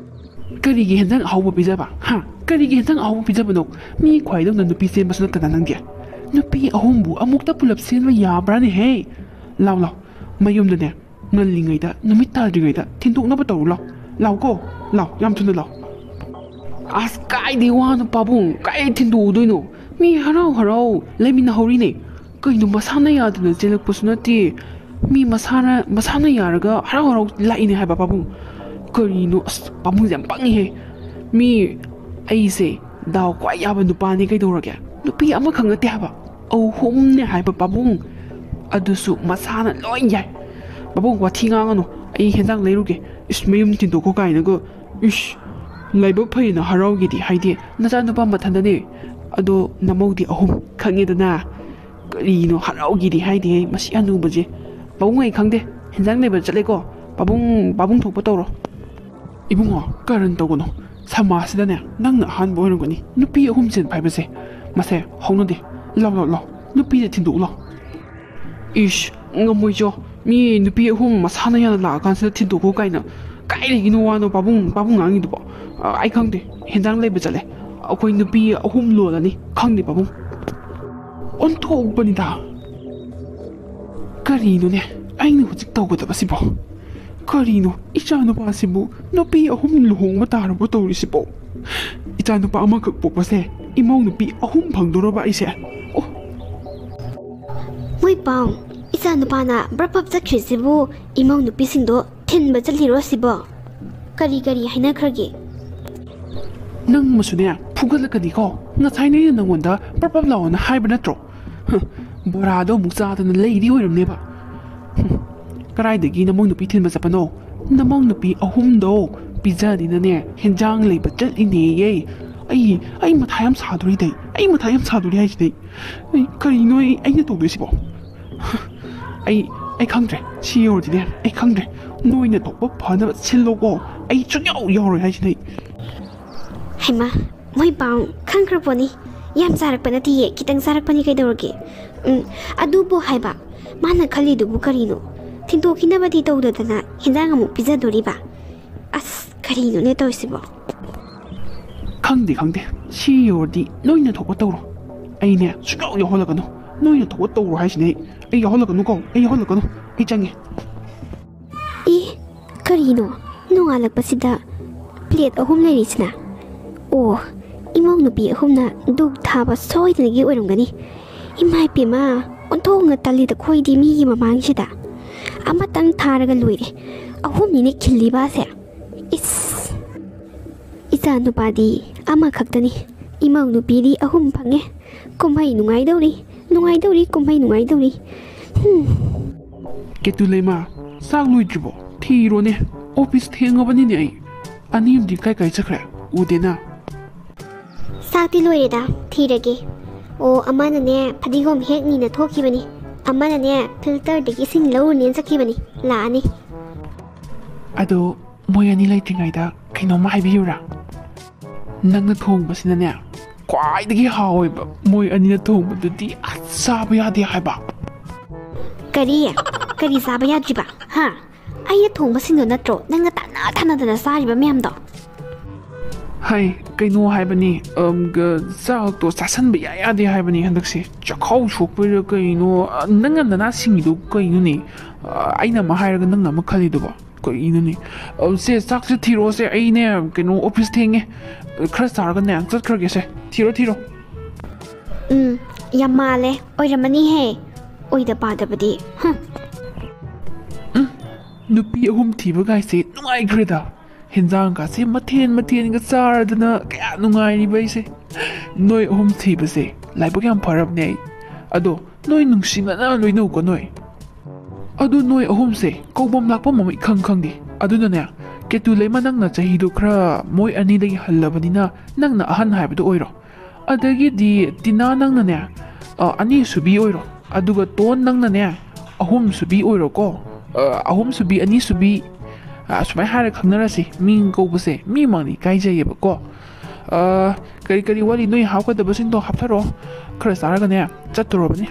ꯀꯔꯤꯒꯤ ꯍꯦꯟꯖꯥꯡ ꯑꯍꯥꯎꯕ ꯄꯤꯖꯕ? ꯍꯥ? ꯀꯔꯤꯒꯤ ꯍꯦꯟꯖꯥꯡ ꯑꯍꯥꯎꯕ ꯄꯤꯖꯕꯅꯣ? ꯃꯤ ꯈ꯭ꯋꯥꯏꯗꯧꯅ ꯅꯨꯄꯤ ꯆꯦꯟꯕꯁꯨ ꯅꯠꯇꯅ ꯅꯪꯗꯤ꯫ ꯅꯨꯄꯤ ꯑꯍꯨꯝꯕꯨ ꯑꯃꯨꯛꯇ ꯄꯨꯂꯞ ꯆꯦꯟꯕ ꯌꯥꯕ꯭ꯔꯥꯅꯦꯍꯦ? ꯂꯥꯎ, ꯂꯥꯎ, ꯃꯌꯨꯝꯗꯅꯦ ꯉꯜꯂꯤꯉꯩꯗ, ꯅꯨꯃꯤꯠ ꯇꯥꯗ꯭ꯔꯤꯉꯩꯗ ꯊꯤꯟꯗꯣꯛꯅꯕ ꯇꯧꯔꯨ꯫ ꯂꯥꯎ, ꯂꯥꯎ ꯀꯣ, ꯂꯥꯎ, ꯌꯥꯝ ꯊꯨꯅ ꯂꯥꯎ꯫ ꯑꯁ, ꯀꯥꯏꯗꯩ ꯋꯥꯅꯣ ꯄꯥꯕꯨꯡ, ꯀꯥꯏ ꯊꯤꯟꯗꯣꯛꯎꯗꯣꯏꯅꯣ? ꯃꯤ ꯍꯔꯥꯎ ꯍꯔꯥꯎ ꯂꯩꯃꯤꯟꯅꯍꯧꯔꯤꯅꯦ꯫ ꯀꯩꯅꯣ, ꯃꯁꯥꯅ ꯌꯥꯗꯅ ꯆꯦꯜꯂꯛꯄꯁꯨ ꯅꯠꯇꯦ꯫ ꯃꯤ ꯃꯁꯥꯅ, ꯃꯁꯥꯅ ꯌꯥꯔꯒ ꯍꯔꯥꯎ ꯍꯔꯥꯎ ꯂꯥꯛꯏꯅꯦ ꯍꯥꯏꯕ ꯄꯥꯕꯨꯡ꯫ ꯀꯔꯤꯅꯣ? ꯑꯁ, ꯄꯥꯕꯨꯡꯁꯦ ꯌꯥꯝ ꯄꯪꯉꯤꯍꯦ꯫ ꯃꯤ, ꯑꯩꯁꯦ ꯗꯥꯎ ꯈ꯭ꯋꯥꯏ ꯌꯥꯕ ꯅꯨꯄꯥꯅꯤ ꯀꯩꯗꯧꯔꯒꯦ? ꯅꯨꯄꯤ ꯑꯃꯈꯛ ꯅꯠꯇꯦ ꯍꯥꯏꯕ, ꯑꯍꯨꯝꯅꯦ ꯍꯥꯏꯕ ꯄꯥꯕꯨꯡ꯫ ꯑꯗꯨꯁꯨ ꯃꯁꯥꯅ ꯂꯣꯏ ꯌꯥꯏ꯫ ꯄꯥꯕꯨꯡ, ꯋꯥꯊꯤ ꯉꯥꯡꯉꯅꯨ, ꯑꯩ ꯍꯦꯟꯖꯥꯡ ꯂꯩꯔꯨꯒꯦ꯫ ꯏꯁ, ꯃꯌꯨꯝ ꯊꯤꯟꯗꯣꯛꯈꯣ ꯀꯥꯏꯅꯒ꯫ ꯏꯁ, ꯂꯥꯏꯕꯛ ꯐꯩꯅ ꯍꯔꯥꯎꯒꯦꯗꯤ ꯍꯥꯏꯗꯦ, ꯅꯆꯥꯅꯨꯄꯥ ꯃꯊꯟꯗꯅꯦ꯫ ꯑꯗꯣ ꯅꯃꯧꯗꯤ ꯑꯍꯨꯝ, ꯈꯪꯉꯦꯗꯅ꯫ ꯀꯔꯤꯅꯣ ꯍꯔꯥꯎꯒꯦꯗꯤ ꯍꯥꯏꯗꯦ, ꯃꯁꯤ ꯍꯅꯨꯕꯁꯦ꯫ ꯄꯥꯕꯨꯡ, ꯑꯩ ꯈꯪꯗꯦ, ꯍꯦꯟꯖꯥꯡ ꯂꯩꯕ ꯆꯠꯂꯦꯀꯣ꯫ ꯄꯥꯕꯨꯡ, ꯄꯥꯕꯨꯡ ꯊꯣꯛꯄ ꯇꯧꯔꯣ꯫ ꯏꯕꯨꯡꯉꯣ, ꯀꯔꯟ ꯇꯧꯒꯅꯨ꯫ ꯁꯃꯥꯖꯁꯤꯗꯅꯦ ꯅꯪꯅ ꯑꯍꯥꯟꯕ ꯑꯣꯏꯔꯝꯒꯅꯤ ꯅꯨꯄꯤ ꯑꯍꯨꯝ ꯆꯦꯟꯕ ꯍꯥꯏꯕꯁꯦ꯫ ꯃꯁꯦ ꯍꯧꯅꯗꯦ꯫ ꯂꯥꯎ, ꯂꯥꯎ, ꯂꯥꯎ, ꯅꯨꯄꯤꯁꯦ ꯊꯤꯟꯗꯣꯛꯎ ꯂꯥꯎ꯫ ꯏꯁ, ꯉꯝꯃꯣꯏꯆꯣ꯫ ꯃꯤ ꯅꯨꯄꯤ ꯑꯍꯨꯝ ꯃꯁꯥꯅ ꯌꯥꯅ ꯂꯥꯛꯑꯀꯥꯟꯁꯤꯗ ꯊꯤꯟꯗꯣꯛꯈꯣ ꯀꯥꯏꯅ꯫ ꯀꯥꯏꯗꯒꯤꯅꯣ ꯋꯥꯅꯣ ꯄꯥꯕꯨꯡ, ꯄꯥꯕꯨꯡ ꯉꯥꯡꯉꯤꯗꯨꯕꯣ? ꯑ, ꯑꯩ ꯈꯪꯗꯦ꯫ ꯍꯦꯟꯖꯥꯡ ꯂꯩꯕ ꯆꯠꯂꯦ꯫ ꯑꯩꯈꯣꯏ ꯅꯨꯄꯤ ꯑꯍꯨꯝ ꯂꯣꯜꯂꯅꯤ꯫ ꯈꯪꯗꯦ ꯄꯥꯕꯨꯡ꯫ ꯑꯣꯟꯊꯣꯛꯄꯅꯤꯗ꯫ ꯀꯔꯤꯅꯣꯅꯦ ꯑꯩꯅ ꯍꯧꯖꯤꯛ ꯇꯧꯒꯗꯕꯁꯤꯕꯣ? ꯀꯔꯤꯅꯣ, ꯏꯆꯥ ꯅꯨꯄꯥꯁꯤꯕꯨ ꯅꯨꯄꯤ ꯑꯍꯨꯝ ꯂꯨꯍꯣꯡꯕ ꯇꯥꯔꯕꯣ ꯇꯧꯔꯤꯁꯤꯕꯣ? ꯏꯆꯥ ꯅꯨꯄꯥ ꯑꯃꯈꯛ ꯄꯣꯛꯄꯁꯦ ꯏꯃꯧ ꯅꯨꯄꯤ ꯑꯍꯨꯝ ꯐꯪꯗꯣꯔꯕ ꯑꯩꯁꯦ? ꯑꯣ꯫ ꯃꯣꯏ ꯄꯥꯎ, ꯏꯆꯥ ꯅꯨꯄꯥꯅ ꯕ꯭ꯔꯞ ꯕ꯭ꯔꯞ ꯆꯠꯈ꯭ꯔꯤꯁꯤꯕꯨ ꯏꯃꯧ ꯅꯨꯄꯤꯁꯤꯡꯗꯣ ꯊꯤꯟꯕ ꯆꯠꯂꯤꯔꯣ ꯁꯤꯕꯣ? ꯀꯔꯤ ꯀꯔꯤ ꯍꯥꯏꯅꯈ꯭ꯔꯒꯦ? ꯅꯪ ꯃꯁꯨꯅꯦ ꯐꯨꯒꯠꯂꯛꯀꯅꯤꯀꯣ꯫ ꯉꯁꯥꯏꯅ ꯑꯩꯅ ꯅꯪꯉꯣꯟꯗ ꯄ꯭ꯔꯞ ꯄ꯭ꯔꯞ ꯂꯥꯎꯑꯣꯅ ꯍꯥꯏꯕ ꯅꯠꯇ꯭ꯔꯣ? ꯍ, ꯕꯣꯔꯥꯗꯣ ꯑꯃꯨꯛ ꯆꯥꯗꯅ ꯂꯩꯗꯤ ꯑꯣꯏꯔꯝꯅꯦꯕ꯫ ꯍꯨꯝ, ꯀꯗꯥꯏꯗꯒꯤ ꯅꯃꯧ ꯅꯨꯄꯤ ꯊꯤꯟꯕ ꯆꯠꯄꯅꯣ? ꯅꯃꯧ ꯅꯨꯄꯤ ꯑꯍꯨꯝꯗꯣ ꯄꯤꯖꯅꯤꯅꯅꯦ ꯍꯦꯟꯖꯥꯡ ꯂꯩꯕ ꯆꯠꯂꯤꯅꯦꯌꯦ꯫ ꯑꯩ, ꯑꯩ ꯃꯊꯥ ꯌꯥꯝ ꯁꯥꯗꯣꯔꯤꯗꯩ, ꯑꯩ ꯃꯊꯥ ꯌꯥꯝ ꯁꯥꯗꯣꯔꯤ ꯍꯥꯏꯁꯤꯗꯤ꯫ ꯑꯩ, ꯀꯔꯤꯅꯣ ꯑꯩ, ꯑꯩꯅ ꯇꯧꯗꯣꯏꯁꯤꯕꯣ? ꯍ, ꯑꯩ, ꯑꯩ ꯈꯪꯗ꯭ꯔꯦ꯫ ꯁꯤ ꯌꯧꯔꯗꯤꯅꯦ ꯑꯩ ꯈꯪꯗ꯭ꯔꯦ꯫ ꯅꯣꯏꯅ ꯊꯣꯛꯄ ꯐꯅꯕ ꯁꯤꯜꯂꯣꯀꯣ꯫ ꯑꯩ ꯁꯨꯡꯌꯥꯎ ꯌꯥꯎꯔꯣꯏ ꯍꯥꯏꯁꯤꯅꯤ꯫ ꯍꯩꯃꯥ, ꯃꯣꯏ ꯄꯥꯎ ꯈꯪꯈ꯭ꯔ ꯄꯣꯠꯅꯤ꯫ ꯌꯥꯝ ꯆꯥꯔꯛꯄ ꯅꯠꯇꯤꯌꯦ, ꯈꯤꯇꯪ ꯆꯥꯔꯛꯄꯅꯤ ꯀꯩꯗꯧꯔꯒꯦ? ꯎꯝ, ꯑꯗꯨꯕꯨ ꯍꯥꯏꯕ, ꯃꯥꯅ ꯈꯜꯂꯤꯗꯨꯕꯨ ꯀꯔꯤꯅꯣ? ꯊꯤꯟꯗꯣꯛꯈꯤꯅꯕꯗꯤ ꯇꯧꯗꯗꯅ ꯍꯦꯟꯖꯥꯡ ꯑꯃꯨꯛ ꯄꯤꯖꯗꯣꯔꯤꯕ? ꯑꯁ, ꯀꯔꯤꯅꯣꯅꯦ ꯇꯧꯔꯤꯁꯤꯕꯣ? ꯈꯪꯗꯦ, ꯈꯪꯗꯦ꯫ ꯁꯤ ꯌꯧꯔꯗꯤ ꯅꯣꯏꯅ ꯊꯣꯛꯄ ꯇꯧꯔꯣ꯫ ꯑꯩꯅꯦ ꯁꯨꯡꯌꯥꯎ ꯌꯥꯎꯍꯜꯂꯛꯀꯅꯨ꯫ ꯅꯣꯏꯅ ꯊꯣꯛꯑ ꯇꯧꯔꯣ ꯍꯥꯏꯁꯤꯅꯦ꯫ ꯑꯩ, ꯑꯩ ꯌꯥꯎꯍꯜꯂꯛꯀꯅꯨꯀꯣ, ꯑꯩ ꯌꯥꯎꯍꯜꯂꯛꯀꯅꯨ꯫ ꯑꯩ ꯆꯪꯉꯦ꯫ ꯑꯦ, ꯀꯔꯤꯅꯣ? ꯅꯣꯡꯉꯥꯜꯂꯛꯄꯁꯤꯗ ꯄ꯭ꯂꯦꯠ ꯑꯍꯨꯝ ꯂꯩꯔꯤꯁꯤꯅ? ꯑꯣ, ꯏꯃꯧ ꯅꯨꯄꯤ ꯑꯍꯨꯝꯅ ꯙꯨꯞ ꯊꯥꯕ ꯁꯣꯏꯗꯅꯒꯤ ꯑꯣꯏꯔꯝꯒꯅꯤ꯫ ꯏꯃꯥ ꯏꯄꯦꯝꯃ, ꯑꯣꯟꯊꯣꯛꯅ ꯇꯜꯂꯤꯗ ꯑꯩꯈꯣꯏꯗꯤ ꯃꯤꯒꯤ ꯃꯃꯥꯡꯁꯤꯗ꯫ ꯑꯃꯇꯪ ꯊꯥꯔꯒ ꯂꯣꯏꯔꯦ꯫ ꯑꯍꯨꯝꯅꯤꯅꯦ ꯈꯤꯜꯂꯤꯕꯁꯦ꯫ ꯏꯁ! ꯏꯆꯥ ꯅꯨꯄꯥꯗꯤ ꯑꯃꯈꯛꯇꯅꯤ, ꯏꯃꯧ ꯅꯨꯄꯤꯗꯤ ꯑꯍꯨꯝ ꯐꯪꯉꯦ꯫ ꯀꯨꯝꯍꯩ ꯅꯨꯡꯉꯥꯏꯗꯧꯔꯤ, ꯅꯨꯡꯉꯥꯏꯗꯧꯔꯤ, ꯀꯨꯝꯍꯩ ꯅꯨꯡꯉꯥꯏꯗꯧꯔꯤ꯫ ꯍꯨꯝ꯫ ꯀꯦꯇꯨ ꯂꯩꯃ, ꯆꯥꯛ ꯂꯣꯏꯗ꯭ꯔꯤꯕꯣ? ꯊꯤꯔꯣꯅꯦ, ꯑꯣꯐꯤꯁ ꯊꯦꯡꯉꯕꯅꯤꯅꯦ ꯑꯩ꯫ ꯑꯅꯤ ꯑꯃꯗꯤ ꯀꯥꯏ ꯀꯥꯏ ꯆꯠꯈ꯭ꯔꯦ? ꯎꯗꯦꯅ꯫ ꯆꯥꯛꯇꯤ ꯂꯣꯏꯔꯦꯗ, ꯊꯤꯔꯒꯦ꯫ ꯑꯣ, ꯑꯃꯅꯅꯦ ꯐꯗꯤꯒꯣꯝ ꯍꯦꯛ ꯅꯤꯅ ꯊꯣꯛꯈꯤꯕꯅꯤ, ꯑꯃꯅꯅꯦ ꯐꯤꯜꯇꯔꯗꯒꯤ ꯏꯁꯤꯡ ꯂꯧꯔꯨꯅꯦꯅ ꯆꯠꯈꯤꯕꯅꯤ, ꯂꯥꯛꯑꯅꯤ꯫ ꯑꯗꯣ ꯃꯣꯏ ꯑꯅꯤ ꯂꯩꯇ꯭ꯔꯤꯉꯩꯗ ꯀꯩꯅꯣꯝꯃ ꯍꯥꯏꯕꯤꯌꯨꯔꯥ? ꯅꯪꯅ ꯊꯣꯡꯕꯁꯤꯅꯅꯦ ꯈ꯭ꯋꯥꯏꯗꯒꯤ ꯍꯥꯎꯋꯦꯕ꯫ ꯃꯣꯏ ꯑꯅꯤꯅ ꯊꯣꯡꯕꯗꯨꯗꯤ ꯑꯁ ꯆꯥꯕ ꯌꯥꯗꯦ ꯍꯥꯏꯕ꯫ ꯀꯔꯤ? ꯀꯔꯤ ꯆꯥꯕ ꯌꯥꯗ꯭ꯔꯤꯕ? ꯍꯥ? ꯑꯩꯅ ꯊꯣꯡꯕꯁꯤꯡꯗꯣ ꯅꯠꯇ꯭ꯔꯣ ꯅꯪꯅ ꯇꯥꯟꯅ ꯊꯥꯅꯗꯅ ꯆꯥꯔꯤꯕ ꯃꯌꯥꯝꯗꯣ? ꯍꯥꯏ, ꯀꯩꯅꯣ ꯍꯥꯏꯕꯅꯤ, ꯑꯝ, ꯒ-, ꯆꯥꯛꯇꯣ ꯆꯥꯁꯟꯕ ꯏꯌꯥ ꯌꯥꯗꯦ ꯍꯥꯏꯕꯅꯤ ꯍꯟꯗꯛꯁꯦ꯫ ꯆꯥꯛꯈꯥꯎ ꯁꯣꯛꯄꯩꯔꯥ ꯀꯩꯅꯣ? ꯑ, ꯅꯪꯅ ꯅꯅꯥ ꯁꯤꯡꯉꯤꯗꯣ ꯀꯩꯅꯣꯅꯦ? ꯑ, ꯑꯩꯅ ꯑꯃ ꯍꯥꯏꯔꯒ ꯅꯪꯅ ꯑꯃ ꯈꯜꯂꯤꯗꯨꯕꯣ? ꯀꯩꯅꯣꯅꯦ? ꯑ, ꯁꯦ, ꯆꯥꯛꯁꯦ ꯊꯤꯔꯛꯑꯣꯁꯦ, ꯑꯩꯅꯦ, ꯀꯩꯅꯣ, ꯑꯣꯐꯤꯁ ꯊꯦꯡꯉꯦ꯫ ꯑ, ꯈꯔ ꯆꯥꯔꯒꯅꯦ ꯆꯠꯈ꯭ꯔꯒꯦꯁꯦ꯫ ꯊꯤꯔꯣ, ꯊꯤꯔꯣ꯫ ꯎꯝ, ꯌꯥꯝ ꯃꯥꯜꯂꯦ꯫ ꯑꯣꯏꯔꯝꯃꯅꯤꯍꯦ꯫ ꯑꯣꯏꯗ ꯄꯥꯗꯕꯗꯤ꯫ ꯍꯨꯝ꯫ ꯎꯝ, ꯅꯨꯄꯤ ꯑꯍꯨꯝ ꯊꯤꯕ ꯀꯥꯏꯁꯦ ꯅꯨꯡꯉꯥꯏꯈ꯭ꯔꯦꯗ꯫ ꯍꯦꯟꯖꯥꯡꯒꯁꯦ ꯃꯊꯦꯟ ꯃꯊꯦꯟꯒ ꯆꯥꯔꯗꯅ ꯀꯌꯥ ꯅꯨꯡꯉꯥꯏꯔꯤꯕ ꯑꯩꯁꯦ꯫ ꯅꯣꯏ ꯑꯍꯨꯝ ꯊꯤꯕꯁꯦ ꯂꯥꯏꯕꯛ ꯌꯥꯝ ꯐꯔꯕꯅꯦ ꯑꯩ꯫ ꯑꯗꯣ ꯅꯣꯏ ꯅꯨꯡꯁꯤꯅꯅ ꯂꯣꯏꯅꯧꯀꯣ ꯅꯣꯏ꯫ ꯑꯗꯨ ꯅꯣꯏ ꯑꯍꯨꯝꯁꯦ ꯀꯧꯕꯝ ꯂꯥꯛꯄꯝ ꯑꯃ ꯏꯈꯪ ꯈꯪꯗꯦ꯫ ꯑꯗꯨꯅꯅꯦ, ꯀꯦꯇꯨ ꯂꯩꯃ, ꯅꯪꯅ ꯆꯍꯤꯗꯣ ꯈꯔ ꯃꯣꯏ ꯑꯅꯤꯗꯒꯤ ꯍꯜꯂꯕꯅꯤꯅ ꯅꯪꯅ ꯑꯍꯟ ꯍꯥꯏꯕꯗꯣ ꯑꯣꯏꯔꯣ꯫ ꯑꯗꯒꯤꯗꯤ ꯇꯤꯅꯥ, ꯅꯪꯅꯅꯦ, ꯑ, ꯑꯅꯤꯁꯨꯕꯤ ꯑꯣꯏꯔꯣ꯫ ꯑꯗꯨꯒ ꯇꯣꯟ, ꯅꯪꯅꯅꯦ ꯑꯍꯨꯝꯁꯨꯕꯤ ꯑꯣꯏꯔꯣꯀꯣ꯫ ꯑ, ꯑꯍꯨꯝꯁꯨꯕꯤ, ꯑꯅꯤꯁꯨꯕꯤ, ꯑ, ꯁꯨꯃꯥꯏꯅ ꯍꯥꯏꯔ ꯈꯪꯅꯔꯁꯤ꯫ ꯃꯤꯡ ꯀꯧꯕꯁꯦ ꯃꯤ ꯃꯃꯥꯡꯗ ꯏꯀꯥꯏꯖꯩꯌꯦꯕꯀꯣ꯫ ꯑ, ꯀꯔꯤ ꯀꯔꯤ ꯋꯥꯠꯂꯤ? ꯅꯣꯏ ꯍꯥꯞꯀꯗꯕꯁꯤꯡꯗꯣ ꯍꯥꯞꯊꯔꯛꯑꯣ꯫ ꯈꯔ ꯆꯥꯔꯒꯅꯦ ꯆꯠꯇꯣꯔꯕꯅꯤ꯫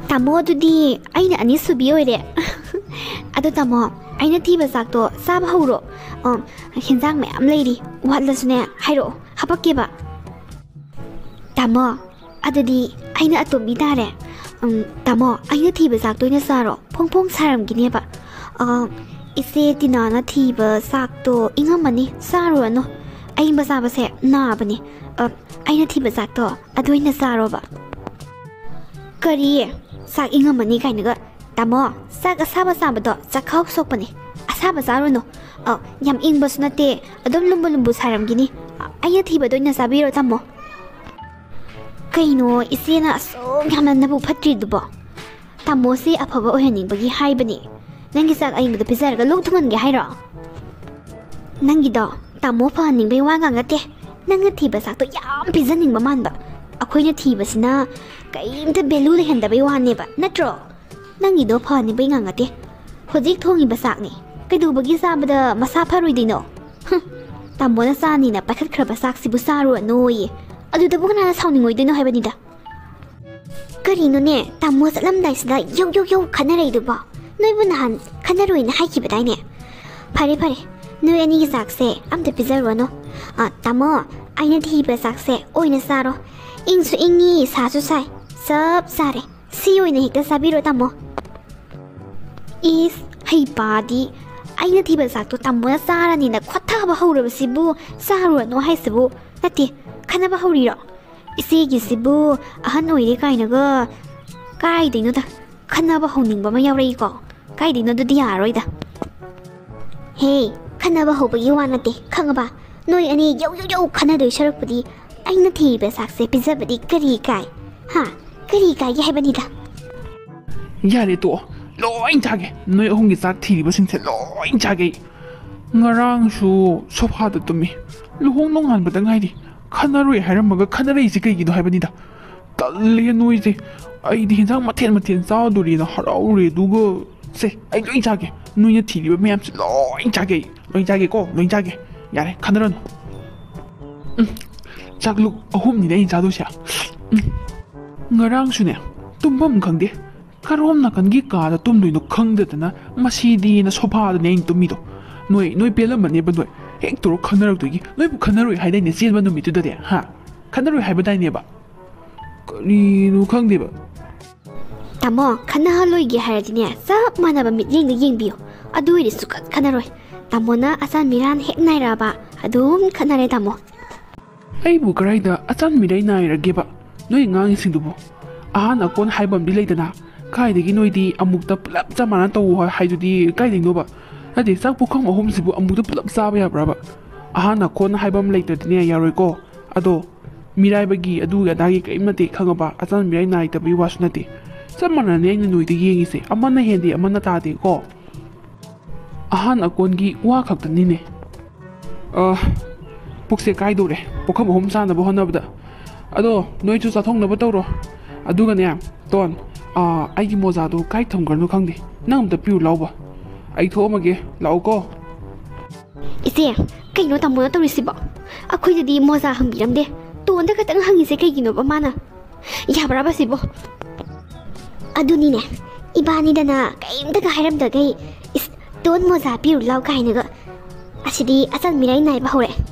ꯇꯥꯃꯣ, ꯑꯗꯨꯗꯤ ꯑꯩꯅ ꯑꯅꯤꯁꯨꯕꯤ ꯑꯣꯏꯔꯦ꯫ ꯑꯗꯣ ꯇꯥꯃꯣ, ꯑꯩꯅ ꯊꯤꯕ ꯆꯥꯛꯇꯣ ꯆꯥꯕ ꯍꯧꯔꯣ꯫ ꯑ, ꯍꯦꯟꯖꯥꯡ ꯃꯌꯥꯝ ꯂꯩꯔꯤ, ꯋꯥꯠꯂꯁꯨꯅꯦ ꯍꯥꯏꯔꯛꯑꯣ, ꯍꯥꯄꯛꯀꯦꯕ꯫ ꯇꯥꯃꯣ, ꯑꯗꯨꯗꯤ ꯑꯩꯅ ꯑꯇꯣꯝꯕꯤ ꯇꯥꯔꯦ꯫ ꯎꯝ, ꯇꯥꯃꯣ, ꯑꯩꯅ ꯊꯤꯕ ꯆꯥꯛꯇꯣ ꯑꯣꯏꯅ ꯆꯥꯔꯣ, ꯐꯣꯡ ꯐꯣꯡ ꯁꯥꯔꯝꯈꯤꯅꯦꯕ꯫ ꯑ, ꯏꯆꯦ ꯇꯤꯅꯥꯅ ꯊꯤꯕ ꯆꯥꯛꯇꯣ ꯏꯪꯉꯝꯃꯅꯤ, ꯆꯥꯔꯨꯔꯅꯨ꯫ ꯑꯏꯪꯕ ꯆꯥꯕꯁꯦ ꯅꯥꯕꯅꯦ꯫ ꯑ, ꯑꯩꯅ ꯊꯤꯕ ꯆꯥꯛꯇꯣ ꯑꯗꯨ ꯑꯣꯏꯅ ꯆꯥꯔꯣꯕ꯫ ꯀꯔꯤ? ꯆꯥꯛ ꯏꯪꯉꯝꯃꯅꯤ ꯀꯥꯏꯅꯒ? ꯇꯥꯃꯣ, ꯆꯥꯛ ꯑꯁꯥꯕ ꯆꯥꯕꯗꯣ ꯆꯥꯛꯈꯥꯎ ꯁꯣꯛꯄꯅꯦ꯫ ꯑꯁꯥꯕ ꯆꯥꯔꯨꯅꯨ꯫ ꯑ, ꯌꯥꯝ ꯏꯪꯕꯁꯨ ꯅꯠꯇꯦ, ꯑꯗꯨꯝ ꯂꯨꯝꯕꯨ ꯂꯨꯝꯕꯨ ꯁꯥꯔꯝꯒꯤꯅꯤ꯫ ꯑ, ꯑꯩꯅ ꯊꯤꯕꯗꯣ ꯑꯣꯏꯅ ꯆꯥꯕꯤꯔꯣ, ꯇꯥꯃꯣ꯫ ꯀꯩꯅꯣ, ꯏꯆꯦꯅ ꯑꯁꯨꯛ ꯌꯥꯝꯅ ꯅꯕꯨꯛ ꯐꯠꯇ꯭ꯔꯤꯗꯨꯕꯣ? ꯇꯥꯃꯣꯁꯦ ꯑꯐꯕ ꯑꯣꯏꯍꯟꯅꯤꯡꯕꯒꯤ ꯍꯥꯏꯕꯅꯤ꯫ ꯅꯪꯒꯤ ꯆꯥꯛ ꯑꯏꯪꯕꯗꯣ ꯄꯤꯖꯔꯒ ꯂꯣꯛ ꯊꯨꯡꯍꯟꯒꯦ ꯍꯥꯏꯔꯣ? ꯅꯪꯒꯤꯗꯣ ꯇꯥꯃꯣ ꯐꯍꯟꯅꯤꯡꯕꯩ ꯋꯥ ꯉꯥꯡ ꯅꯠꯇꯦ꯫ ꯅꯪꯅ ꯊꯤꯕ ꯆꯥꯛꯇꯣ ꯌꯥꯝ ꯄꯤꯖꯅꯤꯡꯕ ꯃꯥꯟꯕ꯫ ꯑꯩꯈꯣꯏꯅ ꯊꯤꯕꯁꯤꯅ ꯀꯔꯤꯝꯇ value ꯂꯩꯍꯟꯗꯕꯩ ꯋꯥꯅꯦꯕ, ꯅꯠꯇ꯭ꯔꯣ? ꯅꯪꯒꯤꯗꯣ ꯐꯍꯟꯅꯤꯡꯕꯩ ꯉꯥꯡ ꯅꯠꯇꯦ꯫ ꯍꯧꯖꯤꯛ ꯊꯣꯡꯉꯤꯕ ꯆꯥꯛꯅꯤ꯫ ꯀꯩꯗꯧꯕꯒꯤ ꯆꯥꯕꯗ ꯃꯁꯥ ꯐꯔꯣꯏꯗꯣꯏꯅꯣ? ꯍꯨꯝ, ꯇꯥꯃꯣꯅ ꯆꯥꯅꯤꯅ ꯄꯥꯏꯈꯠꯈ꯭ꯔꯕ ꯆꯥꯛꯁꯤꯕꯨ ꯆꯥꯔꯨꯔꯅꯣꯌꯦ꯫ ꯑꯗꯨꯗꯕꯨ ꯀꯅꯥꯅ ꯁꯥꯎꯅꯤꯡꯉꯣꯏꯗꯣꯏꯅꯣ ꯍꯥꯏꯕꯅꯤꯗ꯫ ꯀꯔꯤꯅꯣꯅꯦ, ꯇꯥꯃꯣ ꯆꯠꯂꯝꯗꯥꯏꯁꯤꯗ ꯌꯧ ꯌꯧ ꯌꯧ ꯈꯟꯅꯔꯛꯏꯗꯨꯕꯣ? ꯅꯣꯏꯕꯨ ꯅꯍꯥꯟ ꯈꯟꯅꯔꯣꯏꯅ ꯍꯥꯏꯈꯤꯕꯗꯥꯏꯅꯦ? ꯐꯔꯦ ꯐꯔꯦ, ꯅꯣꯏ ꯑꯅꯤꯒꯤ ꯆꯥꯛꯁꯦ ꯑꯝꯇ ꯄꯤꯖꯔꯨꯔꯅꯨ꯫ ꯑ, ꯇꯥꯃꯣ, ꯑꯩꯅ ꯊꯤꯕ ꯆꯥꯛꯁꯦ ꯑꯣꯏꯅ ꯆꯥꯔꯣ꯫ ꯏꯪꯁꯨ ꯏꯪꯉꯤ, ꯁꯥꯁꯨ ꯁꯥꯏ꯫ ꯆꯞ ꯆꯥꯔꯦ꯫ ꯁꯤ ꯑꯣꯏꯅ ꯍꯦꯛꯇ ꯆꯥꯕꯤꯔꯣ, ꯇꯥꯃꯣ꯫ ꯏꯁ, ꯍꯩꯄꯥꯗꯤ! ꯑꯩꯅ ꯊꯤꯕ ꯆꯥꯛꯇꯣ ꯇꯥꯃꯣꯅ ꯆꯥꯔꯅꯤꯅ ꯈꯣꯠꯊꯕ ꯍꯧꯔꯕꯁꯤꯕꯨ, ꯆꯥꯔꯨꯔꯅꯨ ꯍꯥꯏꯁꯤꯕꯨ? ꯅꯠꯇꯦ, ꯈꯟꯅꯕ ꯍꯧꯔꯤꯔꯣ? ꯏꯆꯦꯒꯤꯁꯤꯕꯨ ꯑꯍꯟ ꯑꯣꯏꯔꯦ ꯀꯥꯏꯅꯒ, ꯀꯥꯏꯗꯩꯅꯣꯗ, ꯈꯟꯅꯕ ꯍꯧꯅꯤꯡꯕ ꯑꯃ ꯌꯥꯎꯔꯛꯏꯀꯣ꯫ ꯀꯥꯏꯗꯩꯅꯣ, ꯑꯗꯨꯗꯤ ꯌꯥꯔꯔꯣꯏꯗ꯫ ꯍꯦ, ꯈꯟꯅꯕ ꯍꯧꯕꯒꯤ ꯋꯥ ꯅꯠꯇꯦ, ꯈꯪꯉꯕ? ꯅꯣꯏ ꯑꯅꯤ ꯌꯧ ꯌꯧ ꯌꯧ ꯈꯟꯅꯗꯣꯏ ꯁꯔꯨꯛꯄꯨꯗꯤ ꯑꯩꯅ ꯊꯤꯔꯤꯕ ꯆꯥꯛꯁꯦ ꯄꯤꯖꯕꯗꯤ ꯀꯔꯤ ꯀꯥꯏ? ꯍꯥ? ꯀꯔꯤ ꯀꯥꯏꯒꯦ ꯍꯥꯏꯕꯅꯤꯗ? ꯌꯥꯔꯦ, ꯇꯣꯛꯑꯣ꯫ ꯂꯣꯏ ꯆꯥꯒꯦ꯫ ꯅꯣꯏ ꯑꯍꯨꯝꯒꯤ ꯆꯥꯛ ꯊꯤꯔꯤꯕꯁꯤꯡꯁꯦ ꯂꯣꯏ ꯆꯥꯒꯦ ꯑꯩ꯫ ꯉꯔꯥꯡꯁꯨ ꯁꯣꯐꯥꯗ ꯇꯨꯝꯃꯤ꯫ ꯂꯨꯍꯣꯡ ꯅꯣꯡꯉꯥꯟꯕꯗ ꯉꯥꯏꯔꯤ꯫ ꯈꯟꯅꯔꯣꯏ ꯍꯥꯏꯔꯝꯃꯒ ꯈꯟꯅꯔꯛꯏꯁꯦ ꯀꯩꯒꯤꯅꯣ ꯍꯥꯏꯕꯅꯤꯗ꯫ ꯇꯜꯂꯦ ꯅꯣꯏꯁꯦ꯫ ꯑꯩꯗꯤ ꯍꯦꯟꯖꯥꯡ ꯃꯊꯦꯜ ꯃꯊꯦꯜ ꯆꯥꯗꯣꯔꯤꯅ ꯍꯔꯥꯎꯔꯦ, ꯑꯗꯨꯒ ꯁꯦ, ꯑꯩ ꯂꯣꯏ ꯆꯥꯒꯦ꯫ ꯅꯣꯏꯅ ꯊꯤꯔꯤꯕ ꯃꯌꯥꯝꯁꯦ ꯂꯣꯏ ꯆꯥꯒꯦ ꯑꯩ꯫ ꯂꯣꯏ ꯆꯥꯒꯦꯀꯣ, ꯂꯣꯏ ꯆꯥꯒꯦ꯫ ꯌꯥꯔꯦ, ꯈꯟꯅꯔꯅꯨ꯫ ꯎꯝ, ꯆꯥꯛꯂꯨꯛ ꯑꯍꯨꯝꯅꯤꯅꯦ ꯑꯩꯅ ꯆꯥꯗꯣꯏꯁꯦ꯫ ꯎꯝ꯫ ꯉꯔꯥꯡꯁꯨꯅꯦ, ꯇꯨꯝꯐꯝ ꯈꯪꯗꯦ꯫ ꯀꯔꯣꯝ ꯅꯥꯀꯟꯒꯤ ꯀꯥꯗ ꯇꯨꯝꯗꯣꯏꯅꯣ ꯈꯪꯗꯗꯅ ꯃꯁꯤꯗꯤꯅ ꯁꯣꯐꯥꯗꯅꯦ ꯑꯩꯅ ꯇꯨꯝꯃꯤꯗꯣ꯫ ꯅꯣꯏ, ꯅꯣꯏ ꯄꯦꯜꯂꯝꯃꯅꯦꯕ ꯅꯣꯏ꯫ ꯍꯦꯛ ꯇꯧꯔ ꯈꯟꯅꯔꯛꯇꯣꯏꯒꯤ꯫ ꯅꯣꯏꯕꯨ ꯈꯟꯅꯔꯣꯏ ꯍꯥꯏꯗꯥꯏꯅꯦ ꯆꯦꯟꯕ ꯅꯨꯃꯤꯠꯇꯨꯗꯗꯤ, ꯍꯥ? ꯈꯟꯅꯔꯣꯏ ꯍꯥꯏꯕꯗꯥꯏꯅꯦꯕ? ꯀꯔꯤꯅꯣ ꯈꯪꯗꯦꯕ꯫ ꯇꯥꯃꯣ, ꯈꯠꯅꯍꯜꯂꯣꯏꯒꯦ ꯍꯥꯏꯔꯗꯤꯅꯦ, ꯆꯞ ꯃꯥꯟꯅꯕ ꯃꯤꯠꯌꯦꯡꯗ ꯌꯦꯡꯕꯤꯌꯨ꯫ ꯑꯗꯨ ꯑꯣꯏꯔꯗꯤ ꯁꯨꯛꯈꯠ ꯈꯠꯅꯔꯣꯏ꯫ ꯇꯥꯃꯣꯅ ꯑꯆꯥꯟ ꯃꯤꯔꯥꯟ ꯍꯦꯛ ꯅꯥꯏꯔꯛꯑꯕ, ꯑꯗꯨꯝ ꯈꯠꯅꯔꯦ ꯇꯥꯃꯣ꯫ ꯑꯩꯕꯨ ꯀꯔꯥꯏꯗ ꯑꯆꯥꯟ ꯃꯤꯔꯥꯏ ꯅꯥꯏꯔꯒꯦꯕ? ꯅꯣꯏ ꯉꯥꯡꯉꯤꯁꯤꯡꯗꯨꯕꯨ ꯑꯍꯥꯟ ꯑꯀꯣꯟ ꯍꯥꯏꯕ ꯑꯃꯗꯤ ꯂꯩꯗꯅ꯫ ꯀꯥꯏꯗꯒꯤ ꯅꯣꯏꯗꯤ ꯑꯃꯨꯛꯇ ꯄꯨꯂꯞ ꯆꯞ ꯃꯥꯟꯅ ꯇꯧ ꯍꯥꯏꯗꯨꯗꯤ ꯀꯥꯏꯗꯩꯅꯣꯕ? ꯅꯠꯇꯦ, ꯆꯥꯛ ꯄꯨꯈꯝ ꯑꯍꯨꯝꯁꯤꯕꯨ ꯑꯃꯨꯛꯇ ꯄꯨꯂꯞ ꯆꯥꯕ ꯌꯥꯕ꯭ꯔꯕ? ꯑꯍꯥꯟ ꯑꯀꯣꯟ ꯍꯥꯏꯕ ꯑꯃ ꯂꯩꯇ꯭ꯔꯗꯤꯅꯦ, ꯌꯥꯔꯣꯏꯀꯣ꯫ ꯑꯗꯣ ꯃꯤꯔꯥꯏꯕꯒꯤ ꯑꯗꯨ ꯑꯗꯥꯒꯤ ꯀꯔꯤꯝ ꯅꯠꯇꯦ, ꯈꯪꯉꯕ? ꯑꯆꯥꯟ ꯃꯤꯔꯥꯏ ꯅꯥꯏꯗꯕꯒꯤ ꯋꯥꯁꯨ ꯅꯠꯇꯦ꯫ ꯆꯞ ꯃꯥꯟꯅꯅ ꯑꯩꯅ ꯅꯣꯏꯗ ꯌꯦꯡꯉꯤꯁꯦ, ꯑꯃꯅ ꯍꯦꯟꯗꯦ ꯑꯃꯅ ꯇꯥꯗꯦꯀꯣ꯫ ꯑꯍꯥꯟ ꯑꯀꯣꯟꯒꯤ ꯋꯥ ꯈꯛꯇꯅꯤꯅꯦ꯫ ꯑ, ꯄꯨꯛꯁꯦ ꯀꯥꯏꯗꯧꯔꯦ, ꯄꯨꯈꯝ ꯑꯍꯨꯝ ꯆꯥꯅꯕ ꯍꯣꯠꯅꯕꯗ꯫ ꯑꯗꯣ ꯅꯣꯏꯁꯨ ꯆꯥꯊꯣꯛꯅꯕ ꯇꯧꯔꯣ꯫ ꯑꯗꯨꯒꯅꯦ, ꯇꯣꯟ, ꯑ, ꯑꯩꯒꯤ ꯃꯣꯖꯥꯗꯣ ꯀꯥꯏ ꯊꯝꯈ꯭ꯔꯅꯣ ꯈꯪꯗꯦ꯫ ꯅꯪ ꯑꯝꯇ ꯄꯤꯔꯨ ꯂꯥꯎꯕ꯫ ꯑꯩ ꯊꯣꯛꯑꯝꯃꯒꯦ, ꯂꯥꯛꯎꯀꯣ꯫ ꯏꯆꯦ, ꯀꯩꯅꯣ ꯇꯥꯃꯣꯅ ꯇꯧꯔꯤꯁꯤꯕꯣ? ꯑꯩꯈꯣꯏꯗꯗꯤ ꯃꯣꯖꯥ ꯍꯪꯕꯤꯔꯝꯗꯦ꯫ ꯇꯣꯟꯗ ꯈꯛꯇꯪ ꯍꯪꯉꯤꯁꯦ ꯀꯩꯒꯤꯅꯣꯕ ꯃꯥꯅ? ꯌꯥꯕ꯭ꯔꯕ ꯁꯤꯕꯣ? ꯑꯗꯨꯅꯤꯅꯦ, ꯏꯕꯥꯅꯤꯗꯅ ꯀꯔꯤꯝꯇꯒ ꯍꯥꯏꯔꯝꯗꯈꯩ, "ꯏꯁ, ꯇꯣꯟ ꯃꯣꯖꯥ ꯄꯤꯔꯨ ꯂꯥꯎ" ꯀꯥꯏꯅꯒ꯫ ꯑꯁꯤꯗꯤ ꯑꯆꯟ ꯃꯤꯔꯥꯏ ꯅꯥꯏꯕ ꯍꯧꯔꯛꯑꯦ꯫